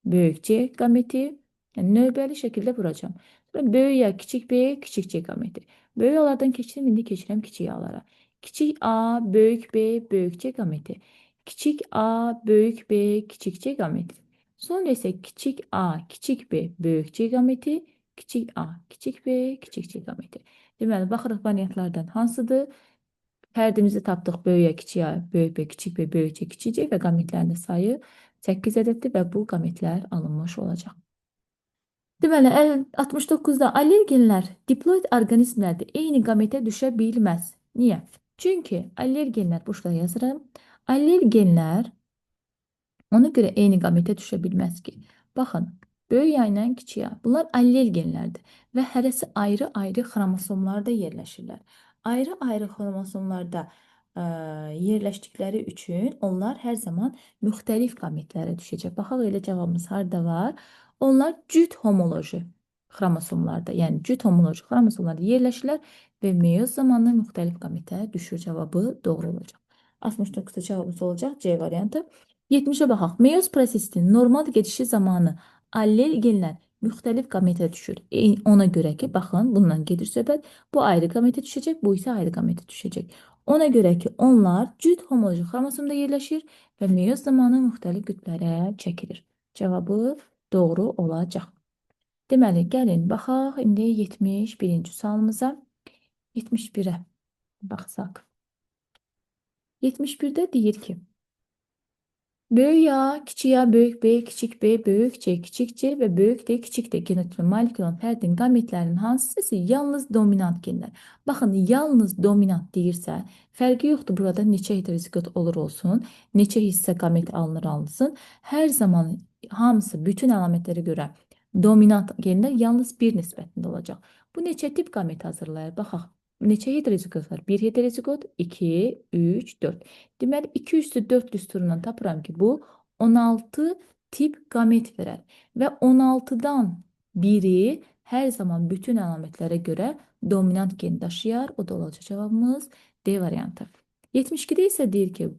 böyük C qameti. Yəni növbəli şəkildə vuracağam. Sonra böyük A, kiçik B, kiçik C qameti. Böyük A-lardan keçirəm, indi keçirəm kiçik A-lara. Kiçik A, böyük B, böyük C qameti. Kiçik A, böyük B, kiçik C qameti. Sonra isə kiçik A, kiçik B, böyük C qameti, kiçik A, kiçik B, kiçik C qameti. Deməli, baxırıq variantlardan hansıdır? Fərdimizi tapdıq böyük A, kiçik A, böyük B, kiçik B, böyük C, kiçik C və qametlərin də sayı 8 ədəddir və bu qametlər alınmış olacaq. Deməli, 69-da allergenlər diploid orqanizmlərdə eyni qametə düşə bilməz. Niyə? Çünki allergenlər, boşluğa yazıram. Allergenlər ona görə eyni qametə düşə bilməz ki. Baxın, böyük A ilə kiçik A. Bunlar allergenlərdir və hərəsi ayrı-ayrı xromosomlarda yerləşirlər. Ayrı-ayrı xromosomlarda yerləşdikləri üçün onlar hər zaman müxtəlif qametlərə düşəcək. Baxaq elə cavabımız harda var? Onlar cüt homoloji xromosomlarda, yəni cüt homoloji xromosomlarda yerləşirlər və meyoz zamanı müxtəlif qametə düşür. Cavabı doğru olacaq. 69-da cavabımız olacaq C variantı. 70-ə baxaq. Meyoz prosesinin normal gedişi zamanı allel genlər müxtəlif qametə düşür. Ona görə ki, baxın, bundan gedir söhbət. Bu ayrı qametə düşəcək, bu isə ayrı qametə düşəcək. Ona görə ki, onlar cüt homoloji xromosomda yerləşir və meyoz zamanı müxtəlif qütblərə çəkilir. Cavabı doğru olacaq. Deməli, gəlin baxaq indi 71-ci sualımıza. 71-ə baxsaq. 71-də deyir ki, böyük A, kiçik A, böyük B, kiçik B, böyük C, kiçik C və böyük D, kiçik D genotipə malik olan fərdin qametlərinin hansısı yalnız dominant genlər? Baxın, yalnız dominant deyirsə, fərqi yoxdur burada neçə heterozigot olur olsun, neçə hissə qamet alınır alınsın. Hər zaman hamısı bütün əlamətlərə görə dominant genlər yalnız bir nisbətində olacaq. Bu neçə tip qamet hazırlayır? Baxaq. Neçə heterozigot var? 1 heterozigot, 2, 3, 4. Deməli, 2 üstü 4 düsturundan tapıram ki, bu 16 tip qamet verər. Və 16-dan biri hər zaman bütün əlamətlərə görə dominant gen daşıyar. O da olacaq cavabımız D variantı. 72-də isə deyir ki,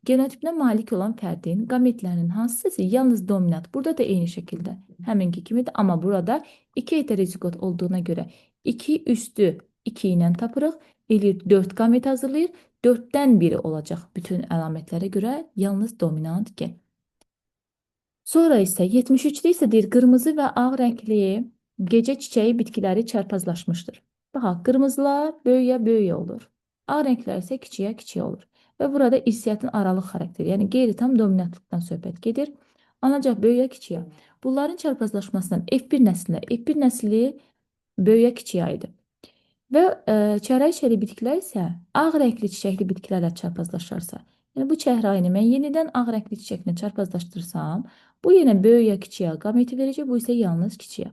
genotipinə malik olan fərdin qametlərinin hansısa yalnız dominant. Burada da eyni şəkildə həminki kimidir. Amma burada 2 heterozigot olduğuna görə 2 üstü 2 ilə tapırıq. Eləyir 4 qamet hazırlayır. 4-dən biri olacaq bütün əlamətlərə görə yalnız dominant gen. Sonra isə 73-də isə deyir qırmızı və ağ rəngli gecə çiçəyi bitkiləri çarpazlaşmışdır. Baxaq, qırmızılar böyüyə böyüyə olur. Ağ rənglər isə kiçiyə kiçiyə olur. Və burada irsiyyətin aralıq xarakteri, yəni qeyri-tam dominantlıqdan söhbət gedir. Ancaq böyüyə kiçiyə. Bunların çarpazlaşmasından F1 nəslinə, F1 nəsli böyüyə kiçiyə idi. Və çəhrayı çiçəkli bitkilər isə ağ rəngli çiçəkli bitkilərlə çarpazlaşarsa, yəni bu çəhrayını mən yenidən ağ rəngli çiçəklə çarpazlaşdırsam, bu yenə böyüyə kiçiyə qameti verəcək, bu isə yalnız kiçiyə.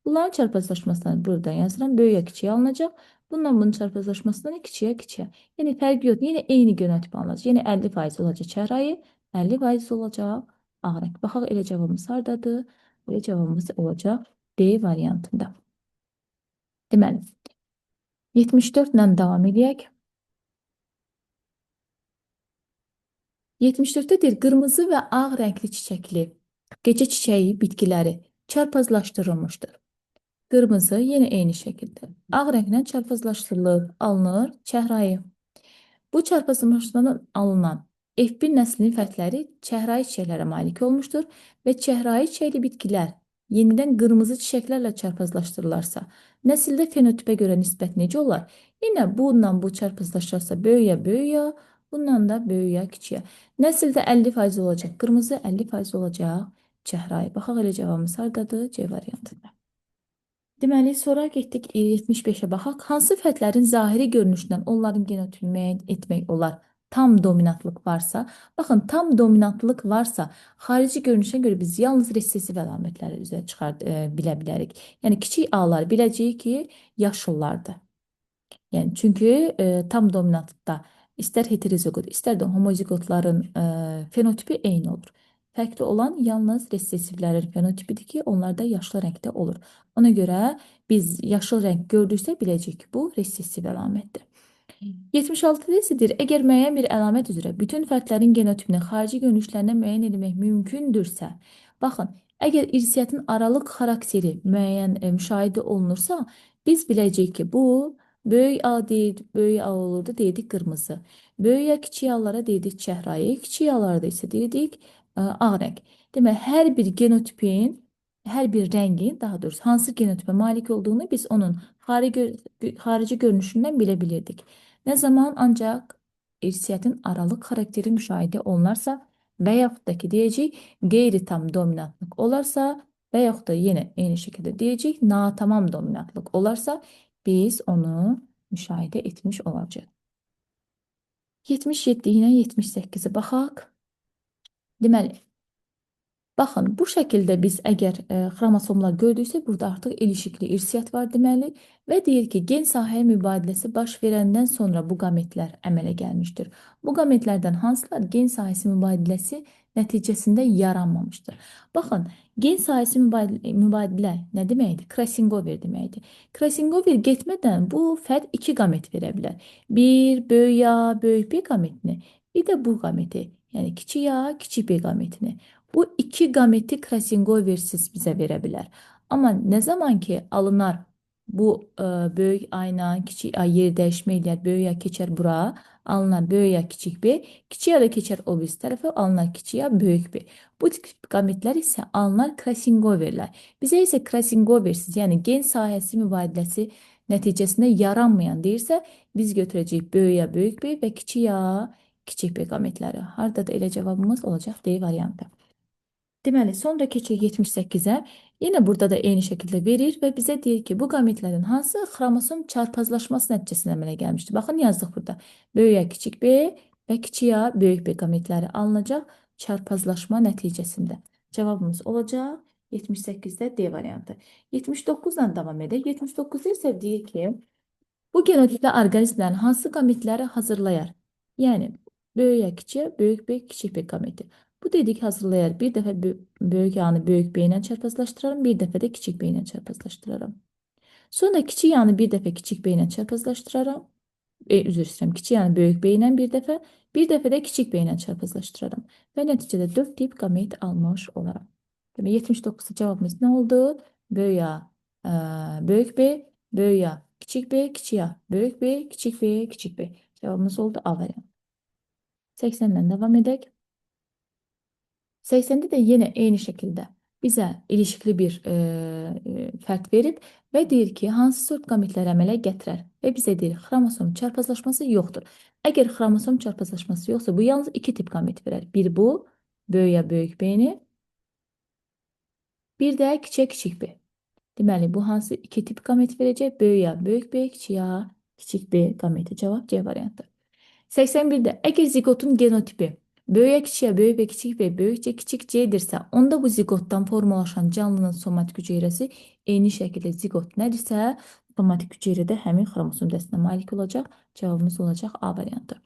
Bunların çarpazlaşmasından buradan yazıram, böyüyə kiçiyə alınacaq. Bundan bunun çarpazlaşmasından kiçiyə kiçiyə. Yəni fərqi yoxdur. Yenə eyni genotip alınacaq. Yenə 50% olacaq çəhrayı, 50% olacaq ağ rəng. Baxaq elə cavabımız hardadır? Elə cavabımız olacaq D variantında. Deməli, 74 ilə davam edək. 74-də deyir, qırmızı və ağ rəngli çiçəkli gecə çiçəyi bitkiləri çarpazlaşdırılmışdır. Qırmızı yenə eyni şəkildə. Ağ rənglə çarpazlaşdırılır, alınır çəhrayı. Bu çarpazlaşmadan alınan F1 nəslinin fərdləri çəhrayı çiçəklərə malik olmuşdur və çəhrayı çiçəkli bitkilər yenidən qırmızı çiçəklərlə çarpazlaşdırılarsa, nəsildə fenotipə görə nisbət necə olar? Yenə bununla bu çarpazlaşarsa böyüyə böyüyə, bundan da böyüyə kiçiyə. Nəsildə 50% olacaq qırmızı, 50% olacaq çəhrayı. Baxaq elə cavabımız hardadır? C variantında. Deməli, sonra getdik 75-ə baxaq. Hansı fərdlərin zahiri görünüşündən onların genotipini müəyyən etmək olar? Tam dominantlıq varsa, baxın, tam dominantlıq varsa, xarici görünüşə görə biz yalnız resessiv əlamətləri üzə çıxart bilə bilərik. Yəni kiçik A-lar biləcəyik ki, yaşıllardır. Yəni çünki tam dominantlıqda istər heterozigot, istər də homozigotların fenotipi eyni olur. Fərqli olan yalnız resessivlərin fenotipidir ki, onlar da yaşlı rəngdə olur. Ona görə biz yaşıl rəng gördüksə biləcəyik ki, bu resessiv əlamətdir. 76-da isə deyir, əgər müəyyən bir əlamət üzrə bütün fərdlərin genotipini xarici görünüşlərindən müəyyən etmək mümkündürsə, baxın, əgər irsiyyətin aralıq xarakteri müəyyən müşahidə olunursa, biz biləcəyik ki, bu böyük A deyil, böyük A olurdu, deyirdik qırmızı. Böyük A kiçik A-lara deyirdik çəhrayı, kiçik A-larda isə deyirdik ağ rəng. Demək, hər bir genotipin, hər bir rəngin, daha doğrusu hansı genotipə malik olduğunu biz onun xarici görünüşündən bilə bilirdik. Nə zaman ancaq irsiyyətin aralıq xarakteri müşahidə olunarsa və yaxud da ki, deyəcəyik qeyri-tam dominantlıq olarsa və yaxud da yenə eyni şəkildə deyəcəyik natamam dominantlıq olarsa biz onu müşahidə etmiş olacağıq. 77 ilə 78-ə baxaq. Deməli, baxın, bu şəkildə biz əgər xromosomlar gördüksə, burada artıq ilişikli irsiyyət var deməli və deyir ki, gen sahə mübadiləsi baş verəndən sonra bu qametlər əmələ gəlmişdir. Bu qametlərdən hansılar gen sahəsi mübadiləsi nəticəsində yaranmamışdır. Baxın, gen sahəsi mübadilə nə deməkdir? Crossing-over deməkdir. Crossing-over getmədən bu fərd iki qamet verə bilər. Bir böyük A, böyük B qametini, Bir də bu qameti, yəni kiçik A, kiçik B qametini. Bu iki qameti crossingoversiz bizə verə bilər. Amma nə zaman ki alınar bu böyük A ilə kiçik A yer dəyişmə eləyər, böyük A keçər bura, alınar böyük A, kiçik B, kiçik A da keçər o birisi tərəfə, alınar kiçik A, böyük B. Bu tip qametlər isə alınar crossingoverlər. Bizə isə crossingoversiz, yəni gen sahəsi mübadiləsi nəticəsində yaranmayan deyirsə, biz götürəcəyik böyük A, böyük B və kiçik A, kiçik B qametləri. Harada da elə cavabımız olacaq D variantı. Deməli, sonra keçirik 78-ə. Yenə burada da eyni şəkildə verir və bizə deyir ki, bu qametlərin hansı xromosom çarpazlaşması nəticəsində əmələ gəlmişdir. Baxın, yazdıq burada. Böyük A, kiçik B və kiçik A, böyük B qametləri alınacaq çarpazlaşma nəticəsində. Cavabımız olacaq 78-də D variantı. 79-dan davam edək. 79-da isə deyir ki, bu genotipli orqanizmlərin hansı qametləri hazırlayar? Yəni, böyük A, kiçik A, böyük B, kiçik B qameti. Bu dedik hazırlayar. Bir dəfə böyük A-nı böyük B ilə çarpazlaşdıraram, bir dəfə də kiçik B ilə çarpazlaşdıraram. Sonra kiçik A-nı bir dəfə kiçik B ilə çarpazlaşdıraram. Üzr istəyirəm, kiçik A-nı böyük B ilə bir dəfə, bir dəfə də kiçik B ilə çarpazlaşdıraram. Və nəticədə 4 tip qamet almış olaram. Demək, 79 cavabımız nə oldu? Böyük A, böyük B, böyük A, kiçik B, kiçik A, böyük B, kiçik B, kiçik B. Cavabımız oldu A variantı. 80-dən davam edək. 80-də də yenə eyni şəkildə bizə ilişikli bir fərd verib və deyir ki, hansı sort qametləri əmələ gətirər və bizə deyir, xromosom çarpazlaşması yoxdur. Əgər xromosom çarpazlaşması yoxsa, bu yalnız iki tip qamet verər. Bir bu, böyük A, böyük B-ni, bir də kiçik A, kiçik B. Deməli, bu hansı iki tip qamet verəcək? Böyük A, böyük B, kiçik A, kiçik B qameti. Cavab C variantı. 81-də əgər ziqotun genotipi böyük A, kiçik A, böyük B, kiçik B, böyük C, kiçik C-dirsə, onda bu ziqotdan formalaşan canlının somatik hüceyrəsi eyni şəkildə ziqot nədirsə, somatik hüceyrədə həmin xromosom dəstinə malik olacaq. Cavabımız olacaq A variantı.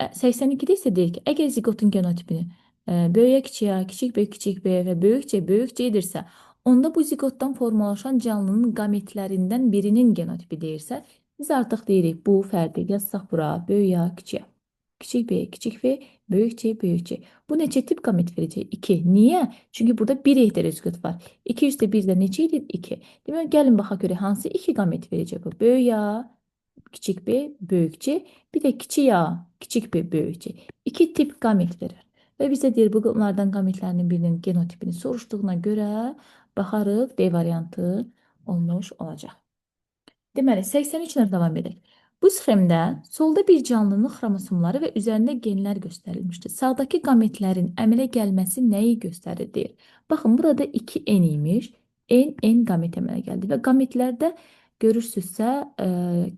82-də isə deyir ki, əgər ziqotun genotipini böyük A, kiçik A, kiçik B, kiçik B və böyük C, böyük C-dirsə, onda bu ziqotdan formalaşan canlının qametlərindən birinin genotipi deyirsə, biz artıq deyirik bu fərdi yazsaq bura böyük A, kiçik A, kiçik B, kiçik V, böyük C, böyük C. Bu neçə tip qamet verəcək? 2. Niyə? Çünki burada bir heterozigot var. 2 üstə 1 də neçə edir? 2. Demək, gəlin baxa görək hansı 2 qamet verəcək bu? Böyük A, kiçik B, böyük C. Bir də kiçik A, kiçik B, böyük C. 2 tip qamet verir. Və bizə deyir, bunlardan qametlərinin birinin genotipini soruşduğuna görə baxarıq D variantı olmuş olacaq. Deməli, 83 ilə davam edək. Bu sxemdə solda bir canlının xromosomları və üzərində genlər göstərilmişdir. Sağdakı qametlərin əmələ gəlməsi nəyi göstərir deyir. Baxın, burada 2 N imiş. N, N qamet əmələ gəldi və qametlərdə görürsünüzsə,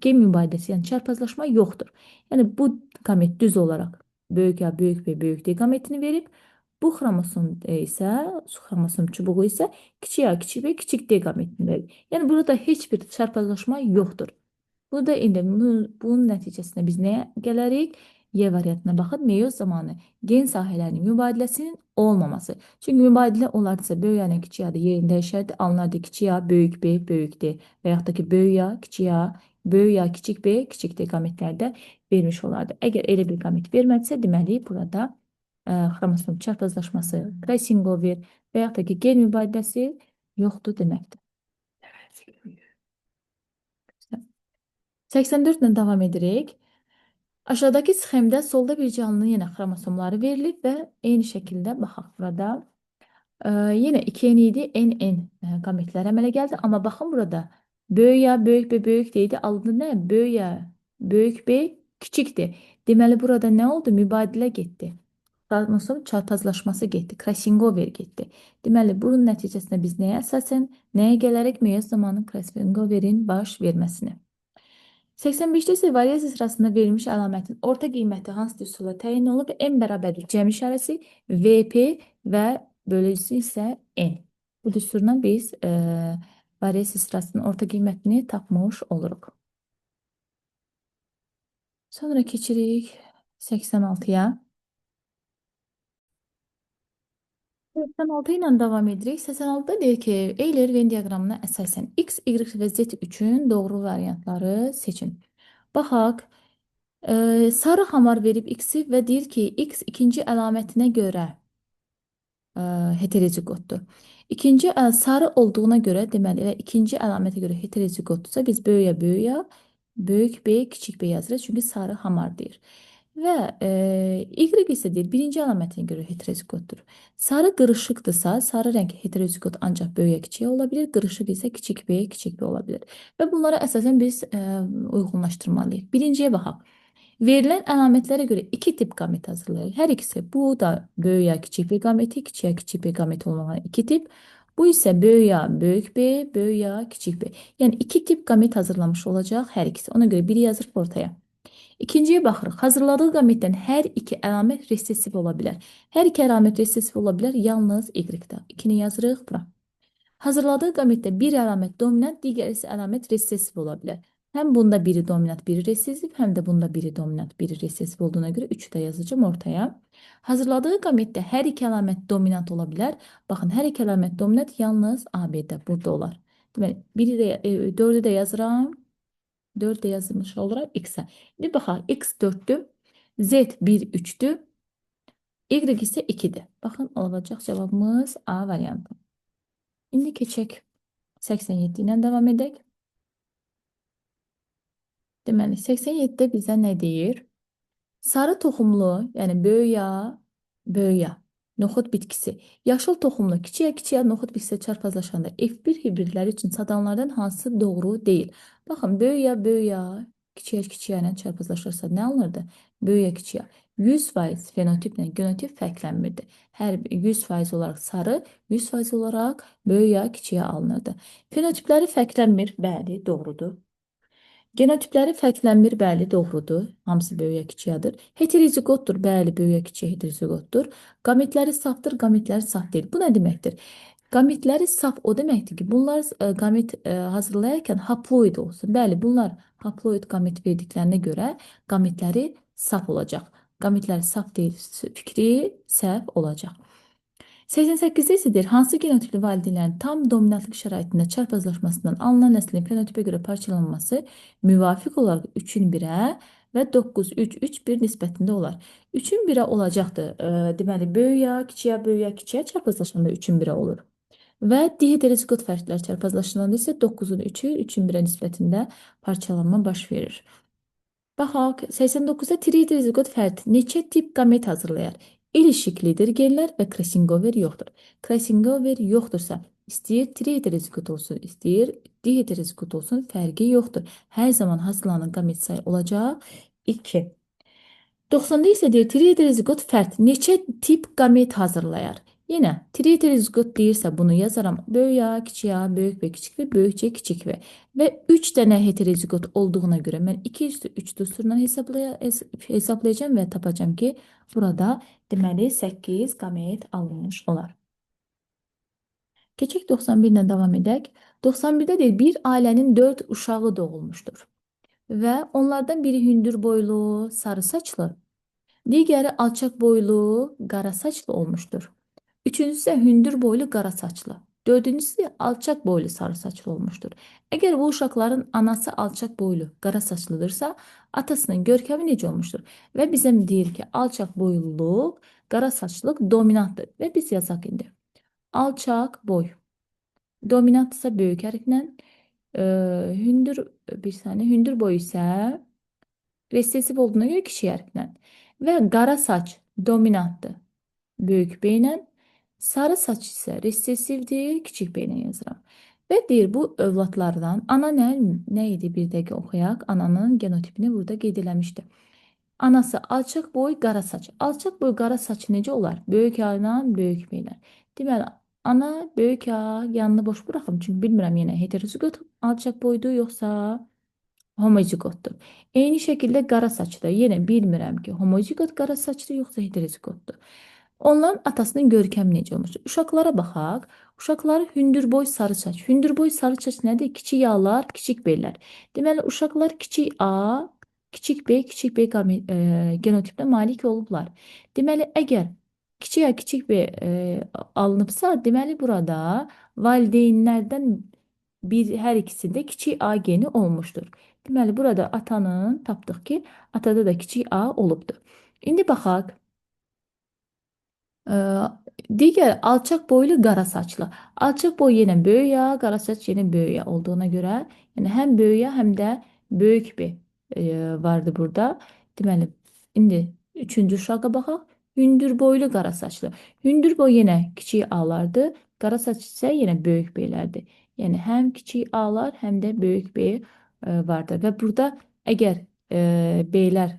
gen mübadiləsi, yəni çarpazlaşma yoxdur. Yəni, bu qamet düz olaraq böyük A, böyük B, böyük D qametini verib. Bu xromosom isə, xromosom çubuğu isə kiçik A, kiçik B, kiçik D qametini verir. Yəni, burada heç bir çarpazlaşma yoxdur. Bu da indi bunun nəticəsində biz nəyə gələrik? Y variantına baxın, meyoz zamanı gen sahələrinin mübadiləsinin olmaması. Çünki mübadilə olardısa böyük A ilə kiçik A da yerini dəyişərdi. Alınardı kiçik A, böyük B, böyük D və yaxud da ki, böyük A, kiçik A, böyük A, kiçik B, kiçik D qametlərdə vermiş olardı. Əgər elə bir qamet vermədisə, deməli burada xromosom çarpazlaşması, crossingover və yaxud da ki, gen mübadiləsi yoxdur deməkdir. 84 ilə davam edirik. Aşağıdakı sxemdə solda bir canlının yenə xromosomları verilib və eyni şəkildə baxaq burada. Yenə 2 N idi, N, N qametlər əmələ gəldi. Amma baxın burada böyük A, böyük B, böyük D idi. Alındı nə? Böyük A, böyük B, kiçik D. Deməli burada nə oldu? Mübadilə getdi. Xromosom çarpazlaşması getdi, crossingover getdi. Deməli bunun nəticəsində biz nəyə əsasən, nəyə gələrək meyoz zamanı crossingoverin baş verməsini. 85-də isə variasiya sırasında verilmiş əlamətin orta qiyməti hansı düsturla təyin olunub? M bərabərdir cəm işarəsi, VP və bölücüsü isə N. Bu düsturla biz variasiya sırasının orta qiymətini tapmış oluruq. Sonra keçirik 86-ya. 86 ilə davam edirik. 86-da deyir ki, Euler-Venn diaqramına əsasən X, Y və Z üçün doğru variantları seçin. Baxaq. Sarı hamar verib X-i və deyir ki, X ikinci əlamətinə görə heterozigotdur. İkinci sarı olduğuna görə, deməli, elə ikinci əlamətə görə heterozigotdursa, biz böyüyə böyüyə, böyük B, kiçik B yazırıq. Çünki sarı hamar deyir. Və Y isə deyir, birinci əlamətinə görə heterozigotdur. Sarı qırışıqdırsa, sarı rəng heterozigot ancaq böyüyə kiçiyə ola bilər, qırışıq isə kiçik B, kiçik B ola bilər. Və bunlara əsasən biz uyğunlaşdırmalıyıq. Birinciyə baxaq. Verilən əlamətlərə görə iki tip qamet hazırlayır. Hər ikisi, bu da böyük ya kiçik B qameti, kiçik ya kiçik B qameti olmayan iki tip. Bu isə böyük ya böyük B, böyük ya kiçik B. Yəni iki tip qamet hazırlamış olacaq hər ikisi. Ona görə biri yazırıq ortaya. İkinciyə baxırıq. Hazırladığı qametdən hər iki əlamət resessiv ola bilər. Hər iki əlamət resessiv ola bilər, yalnız Y-də. 2-ni yazırıq bura. Hazırladığı qametdə bir əlamət dominant, digər isə əlamət resessiv ola bilər. Həm bunda biri dominant, biri resessiv, həm də bunda biri dominant, biri resessiv olduğuna görə 3-ü də yazacağım ortaya. Hazırladığı qametdə hər iki əlamət dominant ola bilər. Baxın, hər iki əlamət dominant yalnız AB-də burada olar. Deməli, biri də, 4-ü də yazıram. 4 də yazılmış oluram X-ə. İndi baxaq, X 4-dür, Z 1, 3-dür, Y isə 2-dir. Baxın, olacaq cavabımız A variantı. İndi keçək 87 ilə davam edək. Deməli, 87-də bizə nə deyir? Sarı toxumlu, yəni böyük A, böyük A, noxud bitkisi. Yaşıl toxumlu, kiçik A, kiçik A noxud bitkisi çarpazlaşanda F1 hibridləri üçün sadanlardan hansı doğru deyil? Baxın, böyük A, böyük A, kiçik A, kiçik A ilə çarpazlaşırsa nə alınırdı? Böyük A, kiçik A. 100% fenotiplə genotip fərqlənmirdi. Hər 100% olaraq sarı, 100% olaraq böyük A, kiçik A alınırdı. Fenotipləri fərqlənmir, bəli, doğrudur. Genotipləri fərqlənmir, bəli, doğrudur. Hamısı böyük kiçik A-dır. Heterozigotdur, bəli, böyük kiçik heterozigotdur. Qametləri safdır, qametləri saf deyil. Bu nə deməkdir? Qametləri saf o deməkdir ki, bunlar qamet hazırlayarkən haploid olsun. Bəli, bunlar haploid qamet verdiklərinə görə qametləri saf olacaq. Qametləri saf deyil fikri səhv olacaq. 88-də isə deyir, hansı genotipli valideynlərin tam dominantlıq şəraitində çarpazlaşmasından alınan nəslin fenotipə görə parçalanması müvafiq olaraq 3-ün 1-ə və 9, 3, 3, 1 nisbətində olar. 3-ün 1-ə olacaqdır. Deməli, böyük A, kiçik A, böyük A, kiçik A çarpazlaşanda 3-ün 1-ə olur. Və diheterozigot fərdlər çarpazlaşanda isə 9-un 3-ü 3-ün 1-ə nisbətində parçalanma baş verir. Baxaq, 89-da triheterozigot fərd neçə tip qamet hazırlayar? İlişiklidir genlər və crossingover yoxdur. Crossingover yoxdursa, istəyir triheterozigot olsun, istəyir diheterozigot olsun, fərqi yoxdur. Hər zaman hazırlanan qamet sayı olacaq 2. 90-da isə deyir, triheterozigot fərd neçə tip qamet hazırlayar? Yenə triheterozigot deyirsə bunu yazaram. Böyük A, kiçik A, böyük B, kiçik V, böyük C, kiçik V. Və 3 dənə heterozigot olduğuna görə mən 2 üstü 3 düsturundan hesablayacağam və tapacağam ki, burada deməli 8 qamet alınmış olar. Keçək 91 ilə davam edək. 91-də deyir, bir ailənin 4 uşağı doğulmuşdur. Və onlardan biri hündür boylu, sarı saçlı, digəri alçaq boylu, qara saçlı olmuşdur. Üçüncüsü isə hündür boylu, qara saçlı. Dördüncüsü alçaq boylu, sarı saçlı olmuşdur. Əgər bu uşaqların anası alçaq boylu, qara saçlıdırsa, atasının görkəmi necə olmuşdur? Və bizə deyir ki, alçaq boyluluq, qara saçlılıq dominantdır. Və biz yazaq indi. Alçaq boy. Dominantdırsa böyük hərflə, hündür bir saniyə, hündür boy isə resessiv olduğuna görə kiçik hərflə. Və qara saç dominantdır. Böyük B ilə. Sarı saç isə resessivdir, kiçik B ilə yazıram. Və deyir, bu övladlardan ana nə idi bir dəqiqə oxuyaq. Ananın genotipini burada qeyd eləmişdi. Anası alçaq boy, qara saç. Alçaq boy, qara saç necə olar? Böyük A ilə, böyük B ilə. Deməli, ana böyük A yanını boş buraxım. Çünki bilmirəm yenə heterozigot alçaq boydur yoxsa homozigotdur. Eyni şəkildə qara saçda yenə bilmirəm ki, homozigot qara saçdır yoxsa heterozigotdur. Onların atasının görkəmi necə olmuşdur? Uşaqlara baxaq. Uşaqları hündürboy sarı saç. Hündürboy sarı saç nədir? Kiçik A'lar, kiçik B'lər. Deməli, uşaqlar kiçik A, kiçik B, kiçik B genotipdə malik olublar. Deməli, əgər kiçik A, kiçik B alınıbsa, deməli burada valideynlərdən Hər ikisində kiçik A geni olmuşdur. Deməli, burada atanın tapdıq ki, atada da kiçik A olubdur. İndi baxaq. Digər alçaq boylu qara saçlı. Alçaq boy yenə böyük A, qara saç yenə böyük A olduğuna görə, yəni həm böyük A, həm də böyük B vardı burada. Deməli, indi üçüncü uşağa baxaq. Hündür boylu qara saçlı. Hündür boy yenə kiçik A'lardır. Qara saç isə yenə böyük B'lərdir. Yəni həm kiçik A'lar, həm də böyük B vardır. Və burada əgər B'lər,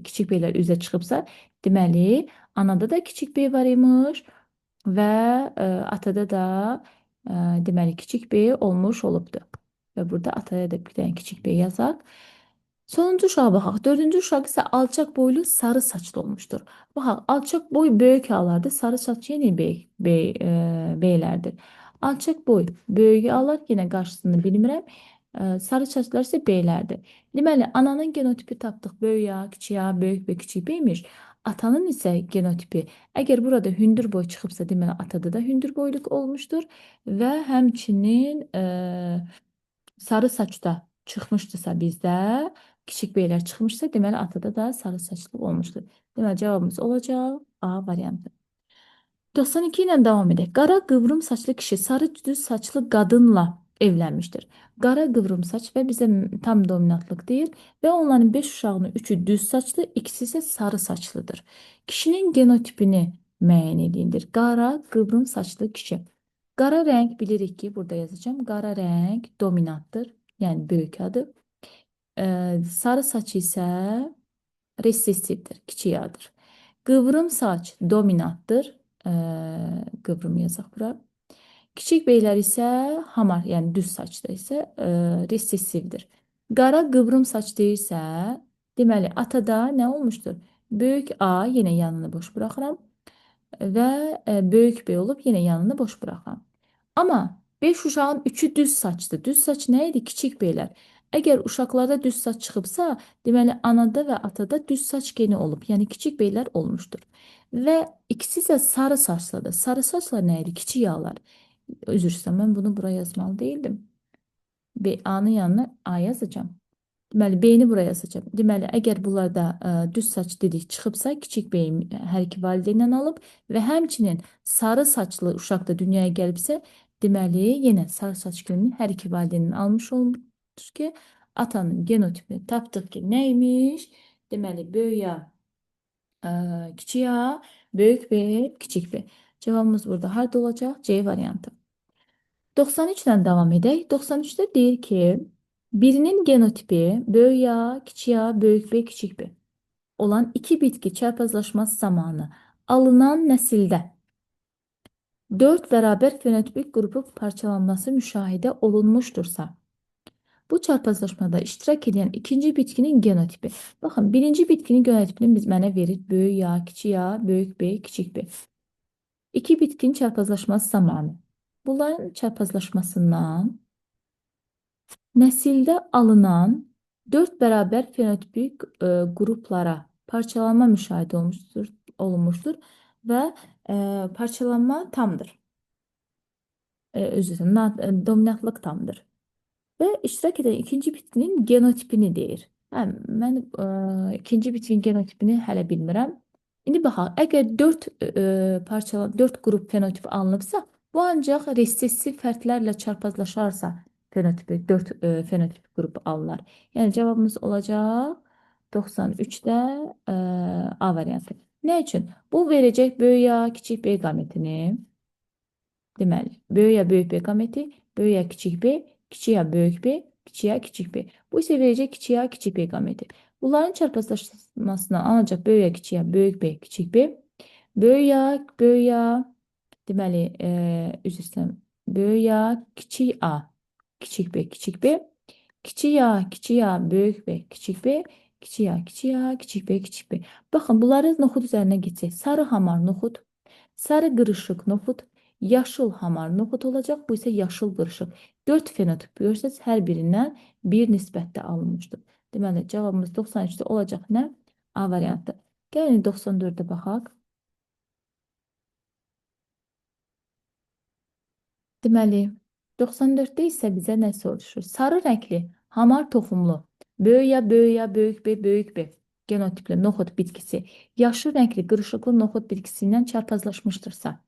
kiçik B'lər üzə çıxıbsa, deməli, anada da kiçik B var imiş və atada da deməli, kiçik B olmuş olubdur. Və burada ataya da bir dənə kiçik B yazaq. Sonuncu uşağa baxaq. Dördüncü uşaq isə alçaq boylu sarı saçlı olmuşdur. Baxaq, alçaq boy böyük A'lardır, sarı saç yenə B'lərdir. Alçaq boy böyük A'lar, yenə qarşısını bilmirəm. Sarı saçlar isə B'lərdir. Deməli, ananın genotipi tapdıq. Böyük A, kiçik A, böyük B, kiçik B'ymiş. Atanın isə genotipi, əgər burada hündür boy çıxıbsa, deməli, atada da hündür boyluk olmuşdur. Və həmçinin sarı saçda çıxmışdısa bizdə, kiçik B'lər çıxmışsa, deməli, atada da sarı saçlı olmuşdur. Deməli, cavabımız olacaq A variantı. 92 ilə davam edək. Qara qıvrım saçlı kişi sarı düz saçlı qadınla evlənmişdir. Qara qıvrım saç və bizə tam dominantlıq deyil və onların 5 uşağının 3-ü düz saçlı, ikisi isə sarı saçlıdır. Kişinin genotipini müəyyən edindir. Qara qıvrım saçlı kişi. Qara rəng bilirik ki, burada yazacağım. Qara rəng dominantdır, yəni böyük adı. Sarı saç isə resessivdir, kiçik adır. Qıvrım saç dominantdır. Qıvrım yazaq bura. Kiçik beylər isə hamar, yəni düz saçda isə resessivdir. Qara qıvrım saç deyirsə, deməli atada nə olmuşdur? Böyük A yenə yanını boş buraxıram və böyük B olub yenə yanını boş buraxıram. Amma 5 uşağın 3-ü düz saçdır. Düz saç nə idi? Kiçik B'lər. Əgər uşaqlarda düz saç çıxıbsa, deməli anada və atada düz saç geni olub. Yəni kiçik B'lər olmuşdur. Və ikisi isə sarı saçlıdır. Sarı saçlar nə idi? Kiçik A'lar. Üzr istəyirəm, mən bunu bura yazmalı değildim. B, A'nın yanına A yazacağım. Deməli, B-ni buraya yazacağım. Deməli, əgər bunlarda düz saç dedik çıxıbsa, kiçik B-yi hər iki valideyndən alıb və həmçinin sarı saçlı uşaq da dünyaya gəlibsə, deməli, yenə sarı saç genini hər iki valideyndən almış olmuşdur ki, atanın genotipini tapdıq ki, nə imiş? Deməli, böyük A, kiçik A, böyük B, kiçik B. Cavabımız burada harda olacaq? C variantı. 93 ilə davam edək. 93-də deyir ki, birinin genotipi böyük A, kiçik A, böyük B, kiçik B olan iki bitki çarpazlaşması zamanı alınan nəsildə 4 beraber fenotipik qrupu parçalanması müşahidə olunmuşdursa, bu çarpazlaşmada iştirak edən ikinci bitkinin genotipi. Baxın, birinci bitkinin genotipini biz mənə verir. Böyük A, kiçik A, böyük B, kiçik B. İki bitkinin çarpazlaşması zamanı. Bunların çarpazlaşmasından nəsildə alınan 4 beraber fenotipik qruplara parçalanma müşahidə olunmuşdur və parçalanma tamdır. Özür dilerim, dominantlıq tamdır. Və iştirak edən ikinci bitkinin genotipini deyir. Hə, mən ikinci bitkinin genotipini hələ bilmirəm. İndi baxaq, əgər 4 4 qrup fenotip alınıbsa, bu ancaq resessiv fərdlərlə çarpazlaşarsa fenotipi 4 fenotip qrup alınır. Yəni cavabımız olacaq 93-də A variantı. Nə üçün? Bu verəcək böyük A, kiçik B qametini. Deməli, böyük A, böyük B qameti, böyük A, kiçik B, kiçik A, böyük B, kiçik A, kiçik B. Bu isə verəcək kiçik A, kiçik B qameti. Bunların çarpazlaşmasına alınacaq böyük A, kiçik A, böyük B, kiçik B. Böyük A, böyük A, deməli, üzr istəyirəm, böyük A, kiçik A, kiçik B, kiçik B, kiçik A, kiçik A, böyük B, kiçik B, kiçik A, kiçik A, kiçik B, kiçik B. Baxın, bunları noxud üzərinə getsək. Sarı hamar noxud, sarı qırışıq noxud, yaşıl hamar noxud olacaq. Bu isə yaşıl qırışıq. 4 fenotip görürsünüz, hər birindən bir nisbətdə alınmışdır. Deməli, cavabımız 93-də olacaq nə? A variantı. Gəlin 94-ə baxaq. Deməli, 94-də isə bizə nə soruşur? Sarı rəngli, hamar toxumlu, böyük A, böyük A, böyük B, böyük B genotipli noxud bitkisi yaşıl rəngli qırışıqlı noxud bitkisi ilə çarpazlaşmışdırsa.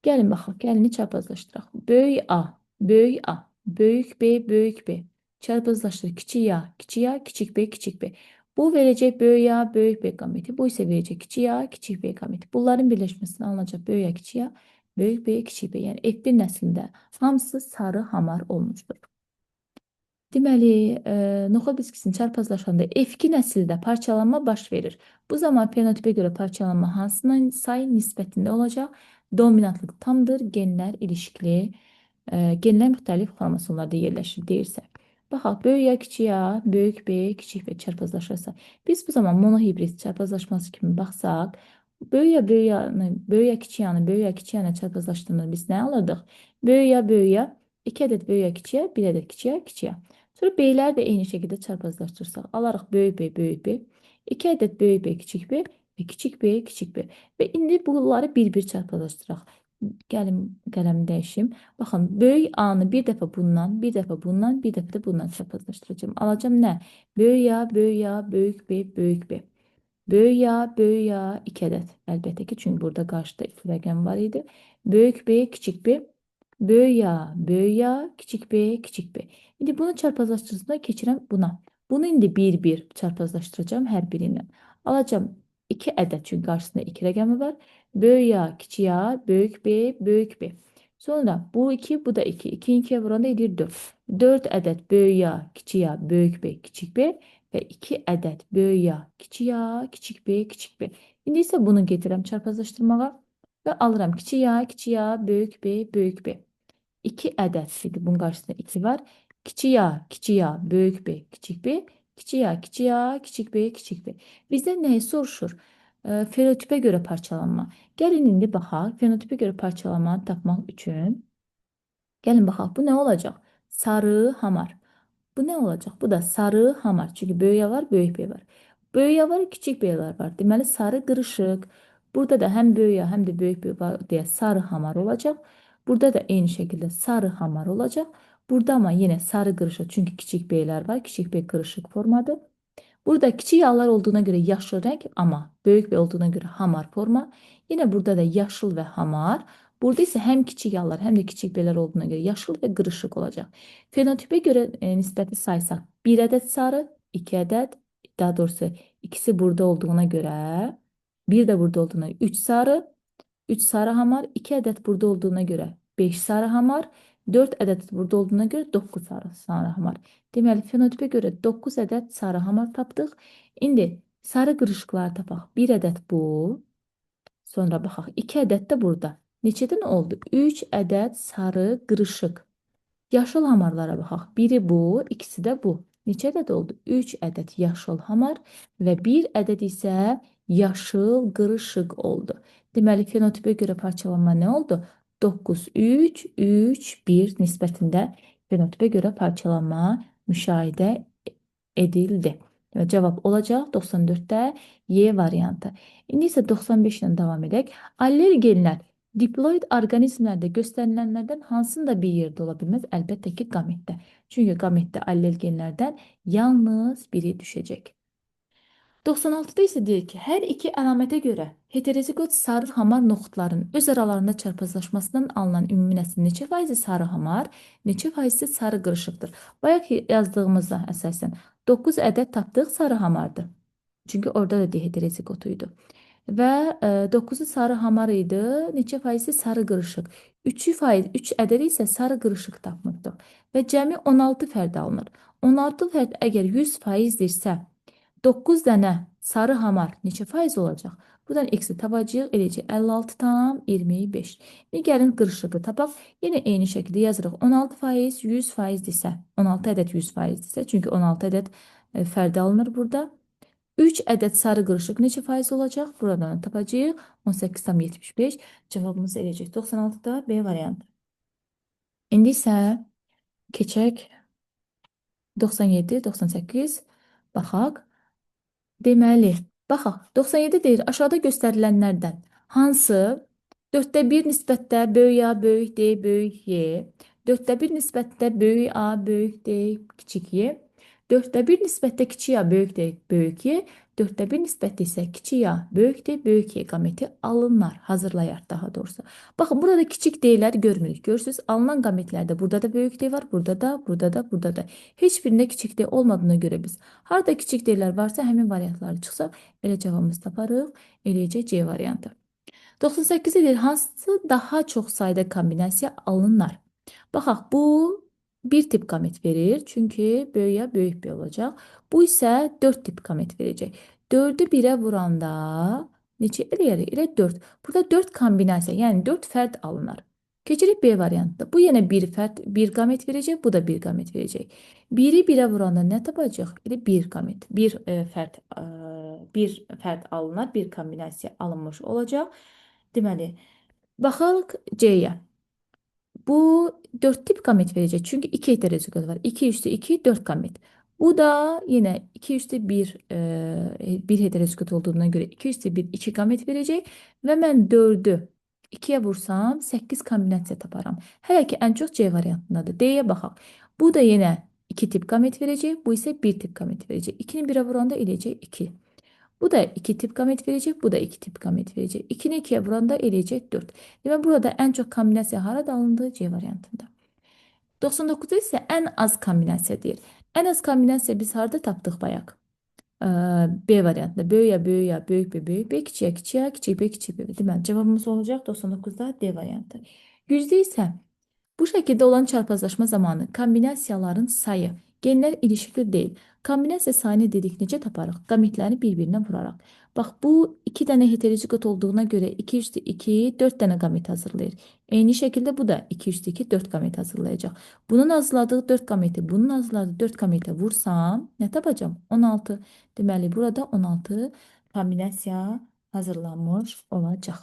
Gəlin baxaq, gəlini çarpazlaşdıraq. Böyük A, böyük A, böyük B, böyük B. Çarpazlaşdır. Kiçik A, kiçik A, kiçik B, kiçik B. Bu verəcək böyük A, böyük B gameti. Bu isə verəcək kiçik A, kiçik B gameti. Bunların birləşməsini alınacaq böyük A, kiçik A, böyük B, kiçik B. Yəni F1 nəslində hamısı sarı hamar olmuşdur. Deməli, noxud bitkisinin çarpazlaşanda F2 nəsildə parçalanma baş verir. Bu zaman fenotipə görə parçalanma hansının say nisbətində olacaq? Dominantlıq tamdır, genlər ilişkili, genlər müxtəlif xromosomlarda yerləşir deyirsə. Baxaq, böyük A, kiçik A, böyük B, kiçik B çarpazlaşırsa, biz bu zaman monohibrid çarpazlaşması kimi baxsaq, böyük A, böyük A, böyük A, kiçik A-nı, böyük A, kiçik A-nı çarpazlaşdığında biz nə alırdıq? Böyük A, böyük A, 2 ədəd böyük A, kiçik A, 1 ədəd kiçik A, kiçik A. Sonra B'ləri də eyni şəkildə çarpazlaşdırsaq, alarıq böyük B, böyük B, 2 ədəd böyük B, kiçik B və kiçik B, kiçik B. Və indi bunları bir-bir çarpazlaşdıraq. Gəlin qələmi dəyişim. Baxın, böyük A-nı bir dəfə bundan, bir dəfə bundan, bir dəfə də bundan çarpazlaşdıracağam. Alacağım nə? Böyük A, böyük A, böyük B, böyük B. Böyük A, böyük A, 2 ədəd. Əlbəttə ki, çünki burada qarşıda 2 rəqəm var idi. Böyük B, kiçik B. Böyük A, böyük A, kiçik B, kiçik B. İndi bunu çarpazlaşdırmasına keçirəm buna. Bunu indi bir-bir çarpazlaşdıracağım hər biri ilə. Alacağım 2 ədəd, çünki qarşısında 2 rəqəmi var. Böyük A, kiçik A, böyük B, böyük B. Sonra bu 2, bu da 2. 2 2'ye vuranda edir 4. 4 ədəd böyük A, kiçik A, böyük B, kiçik B və 2 ədəd böyük A, kiçik A, kiçik B, kiçik B. İndi isə bunu getirəm çarpazlaşdırmağa və alıram kiçik A, kiçik A, böyük B, böyük B. 2 ədəd, çünki bunun qarşısında 2 var. Kiçik A, kiçik A, böyük B, kiçik B, kiçik A, kiçik A, kiçik B, kiçik B. Bizdən nəyi soruşur? Fenotipə görə parçalanma. Gəlin indi baxaq. Fenotipə görə parçalanmanı tapmaq üçün. Gəlin baxaq. Bu nə olacaq? Sarı hamar. Bu nə olacaq? Bu da sarı hamar. Çünki böyük A var, böyük B var. Böyük A var, kiçik B'lər var. Deməli sarı qırışıq. Burada da həm böyük A, həm də böyük B var deyə sarı hamar olacaq. Burada da eyni şəkildə sarı hamar olacaq. Burada amma yenə sarı qırışıq. Çünki kiçik B'lər var. Kiçik B qırışıq formadır. Burada kiçik A'lar olduğuna görə yaşıl rəng, amma böyük B olduğuna görə hamar forma. Yenə burada da yaşıl və hamar. Burada isə həm kiçik A'lar, həm də kiçik B'lər olduğuna görə yaşıl və qırışıq olacaq. Fenotipə görə nisbəti saysaq 1 ədəd sarı, 2 ədəd, daha doğrusu ikisi burada olduğuna görə, bir də burada olduğuna görə 3 sarı, 3 sarı hamar, 2 ədəd burada olduğuna görə 5 sarı hamar, 4 ədəd burada olduğuna görə 9 sarı hamar. Deməli, fenotipə görə 9 ədəd sarı hamar tapdıq. İndi sarı qırışıqları tapaq. 1 ədəd bu. Sonra baxaq. 2 ədəd də burada. Neçədən oldu? 3 ədəd sarı qırışıq. Yaşıl hamarlara baxaq. Biri bu, ikisi də bu. Neçə ədəd oldu? 3 ədəd yaşıl hamar və 1 ədəd isə yaşıl qırışıq oldu. Deməli, fenotipə görə parçalanma nə oldu? 9, 3, 3, 1 nisbətində fenotipə görə parçalanma müşahidə edildi. Və cavab olacaq 94-də Y variantı. İndi isə 95 ilə davam edək. Allel genlər diploid orqanizmlərdə göstərilənlərdən hansında bir yerdə ola bilməz? Əlbəttə ki, qametdə. Çünki qametdə allel genlərdən yalnız biri düşəcək. 96-da isə deyir ki, hər iki əlamətə görə heterozigot sarı hamar noxudların öz aralarında çarpazlaşmasından alınan ümumi nəslin neçə faizi sarı hamar, neçə faizi sarı qırışıqdır? Bayaq yazdığımıza əsasən 9 ədəd tapdıq sarı hamardır. Çünki orada da heterozigotu idi. Və 9-u sarı hamar idi. Neçə faizi sarı qırışıq? 3 faiz, 3 ədədi isə sarı qırışıq tapmışdıq. Və cəmi 16 fərd alınır. 16 fərd əgər 100 faizdirsə, 9 dənə sarı hamar neçə faiz olacaq? Buradan eksi tapacağıq, eləyəcək 56,25. İndi gəlin qırışıqı tapaq. Yenə eyni şəkildə yazırıq. 16 faiz 100 faizdirsə, 16 ədəd 100 faizdirsə, çünki 16 ədəd fərdi alınır burada. 3 ədəd sarı qırışıq neçə faiz olacaq? Buradan tapacağıq. 18,75. Cavabımız eləyəcək 96-da B variantı. İndi isə keçək 97, 98. Baxaq. Deməli, baxaq. 97 deyir, aşağıda göstərilənlərdən hansı 4-də 1 nisbətdə böyük A, böyük D, böyük Y, 4də 1 nisbətdə böyük A, böyük D, kiçik Y. 4də 1 nisbətdə kiçik A, böyük D, böyük Y. 4də 1 nisbətdə isə kiçik A, böyük D, böyük Y qameti alınlar, hazırlayar daha doğrusu. Baxın, burada kiçik D-lər görmürük. Görürsünüz, alınan qametlərdə burada da böyük D var, burada da, burada da, burada da. Heç birində kiçik D olmadığına görə biz harada kiçik D-lər varsa həmin variantları çıxsa elə cavabımızı taparıq. Eləyəcək C variantı. 98-də deyir, hansı daha çox sayda kombinasiya alınlar? Baxaq, bu bir tip qamet verir. Çünki böyüyə böyük B olacaq. Bu isə 4 tip qamet verəcək. 4-ü 1-ə vuranda neçə eləyər? Elə 4. Burada 4 kombinasiya, yəni 4 fərd alınar. Keçirik B variantında. Bu yenə bir fərd, bir qamet verəcək. Bu da bir qamet verəcək. 1-i 1-ə vuranda nə tapacaq? Elə bir qamet, bir fərd, bir fərd alınar, bir kombinasiya alınmış olacaq. Deməli, baxaq C-yə. Bu 4 tip gamet verecek. Çünkü 2 heterozigot var. 2 üstü 2 4 gamet. Bu da yine 2 üstü 1 bir heterozigot olduğuna göre 2 üstü 1 2 gamet verecek. Və mən 4'ü 2'ye vursam 8 kombinasiya taparam. Hələ ki ən çox C variantındadır. D-yə baxaq. Bu da yenə 2 tip gamet verəcək. Bu isə 1 tip gamet verəcək. 2-ni 1-ə vuranda eləyəcək 2. Bu da 2 tip gamet verecek. Bu da 2 tip gamet verecek. 2'ni 2'ye vuranda eləyəcək 4. Demək burada ən çox kombinasiya harada alındı? C variantında. 99'da isə ən az kombinasiya deyir. Ən az kombinasiya biz harada tapdıq bayaq? B variantında. Böyük A, böyük A, böyük B, böyük B, kiçik A, kiçik A, kiçik B, kiçik B. Deməli cavabımız olacaq 99'da D variantı. 100'də isə bu şəkildə olan çarpazlaşma zamanı kombinasiyaların sayı genlər ilişikli deyil. Kombinasiya sayını dedik necə taparıq? Qametləri bir-birinə vuraraq. Bax bu 2 dənə heterozigot olduğuna görə 2 üstü 2 4 dənə qamet hazırlayır. Eyni şəkildə bu da 2 üstü 2 4 qamet hazırlayacaq. Bunun hazırladığı 4 qameti, bunun hazırladığı 4 qametə vursam nə tapacağam? 16. Deməli burada 16 kombinasiya hazırlanmış olacaq.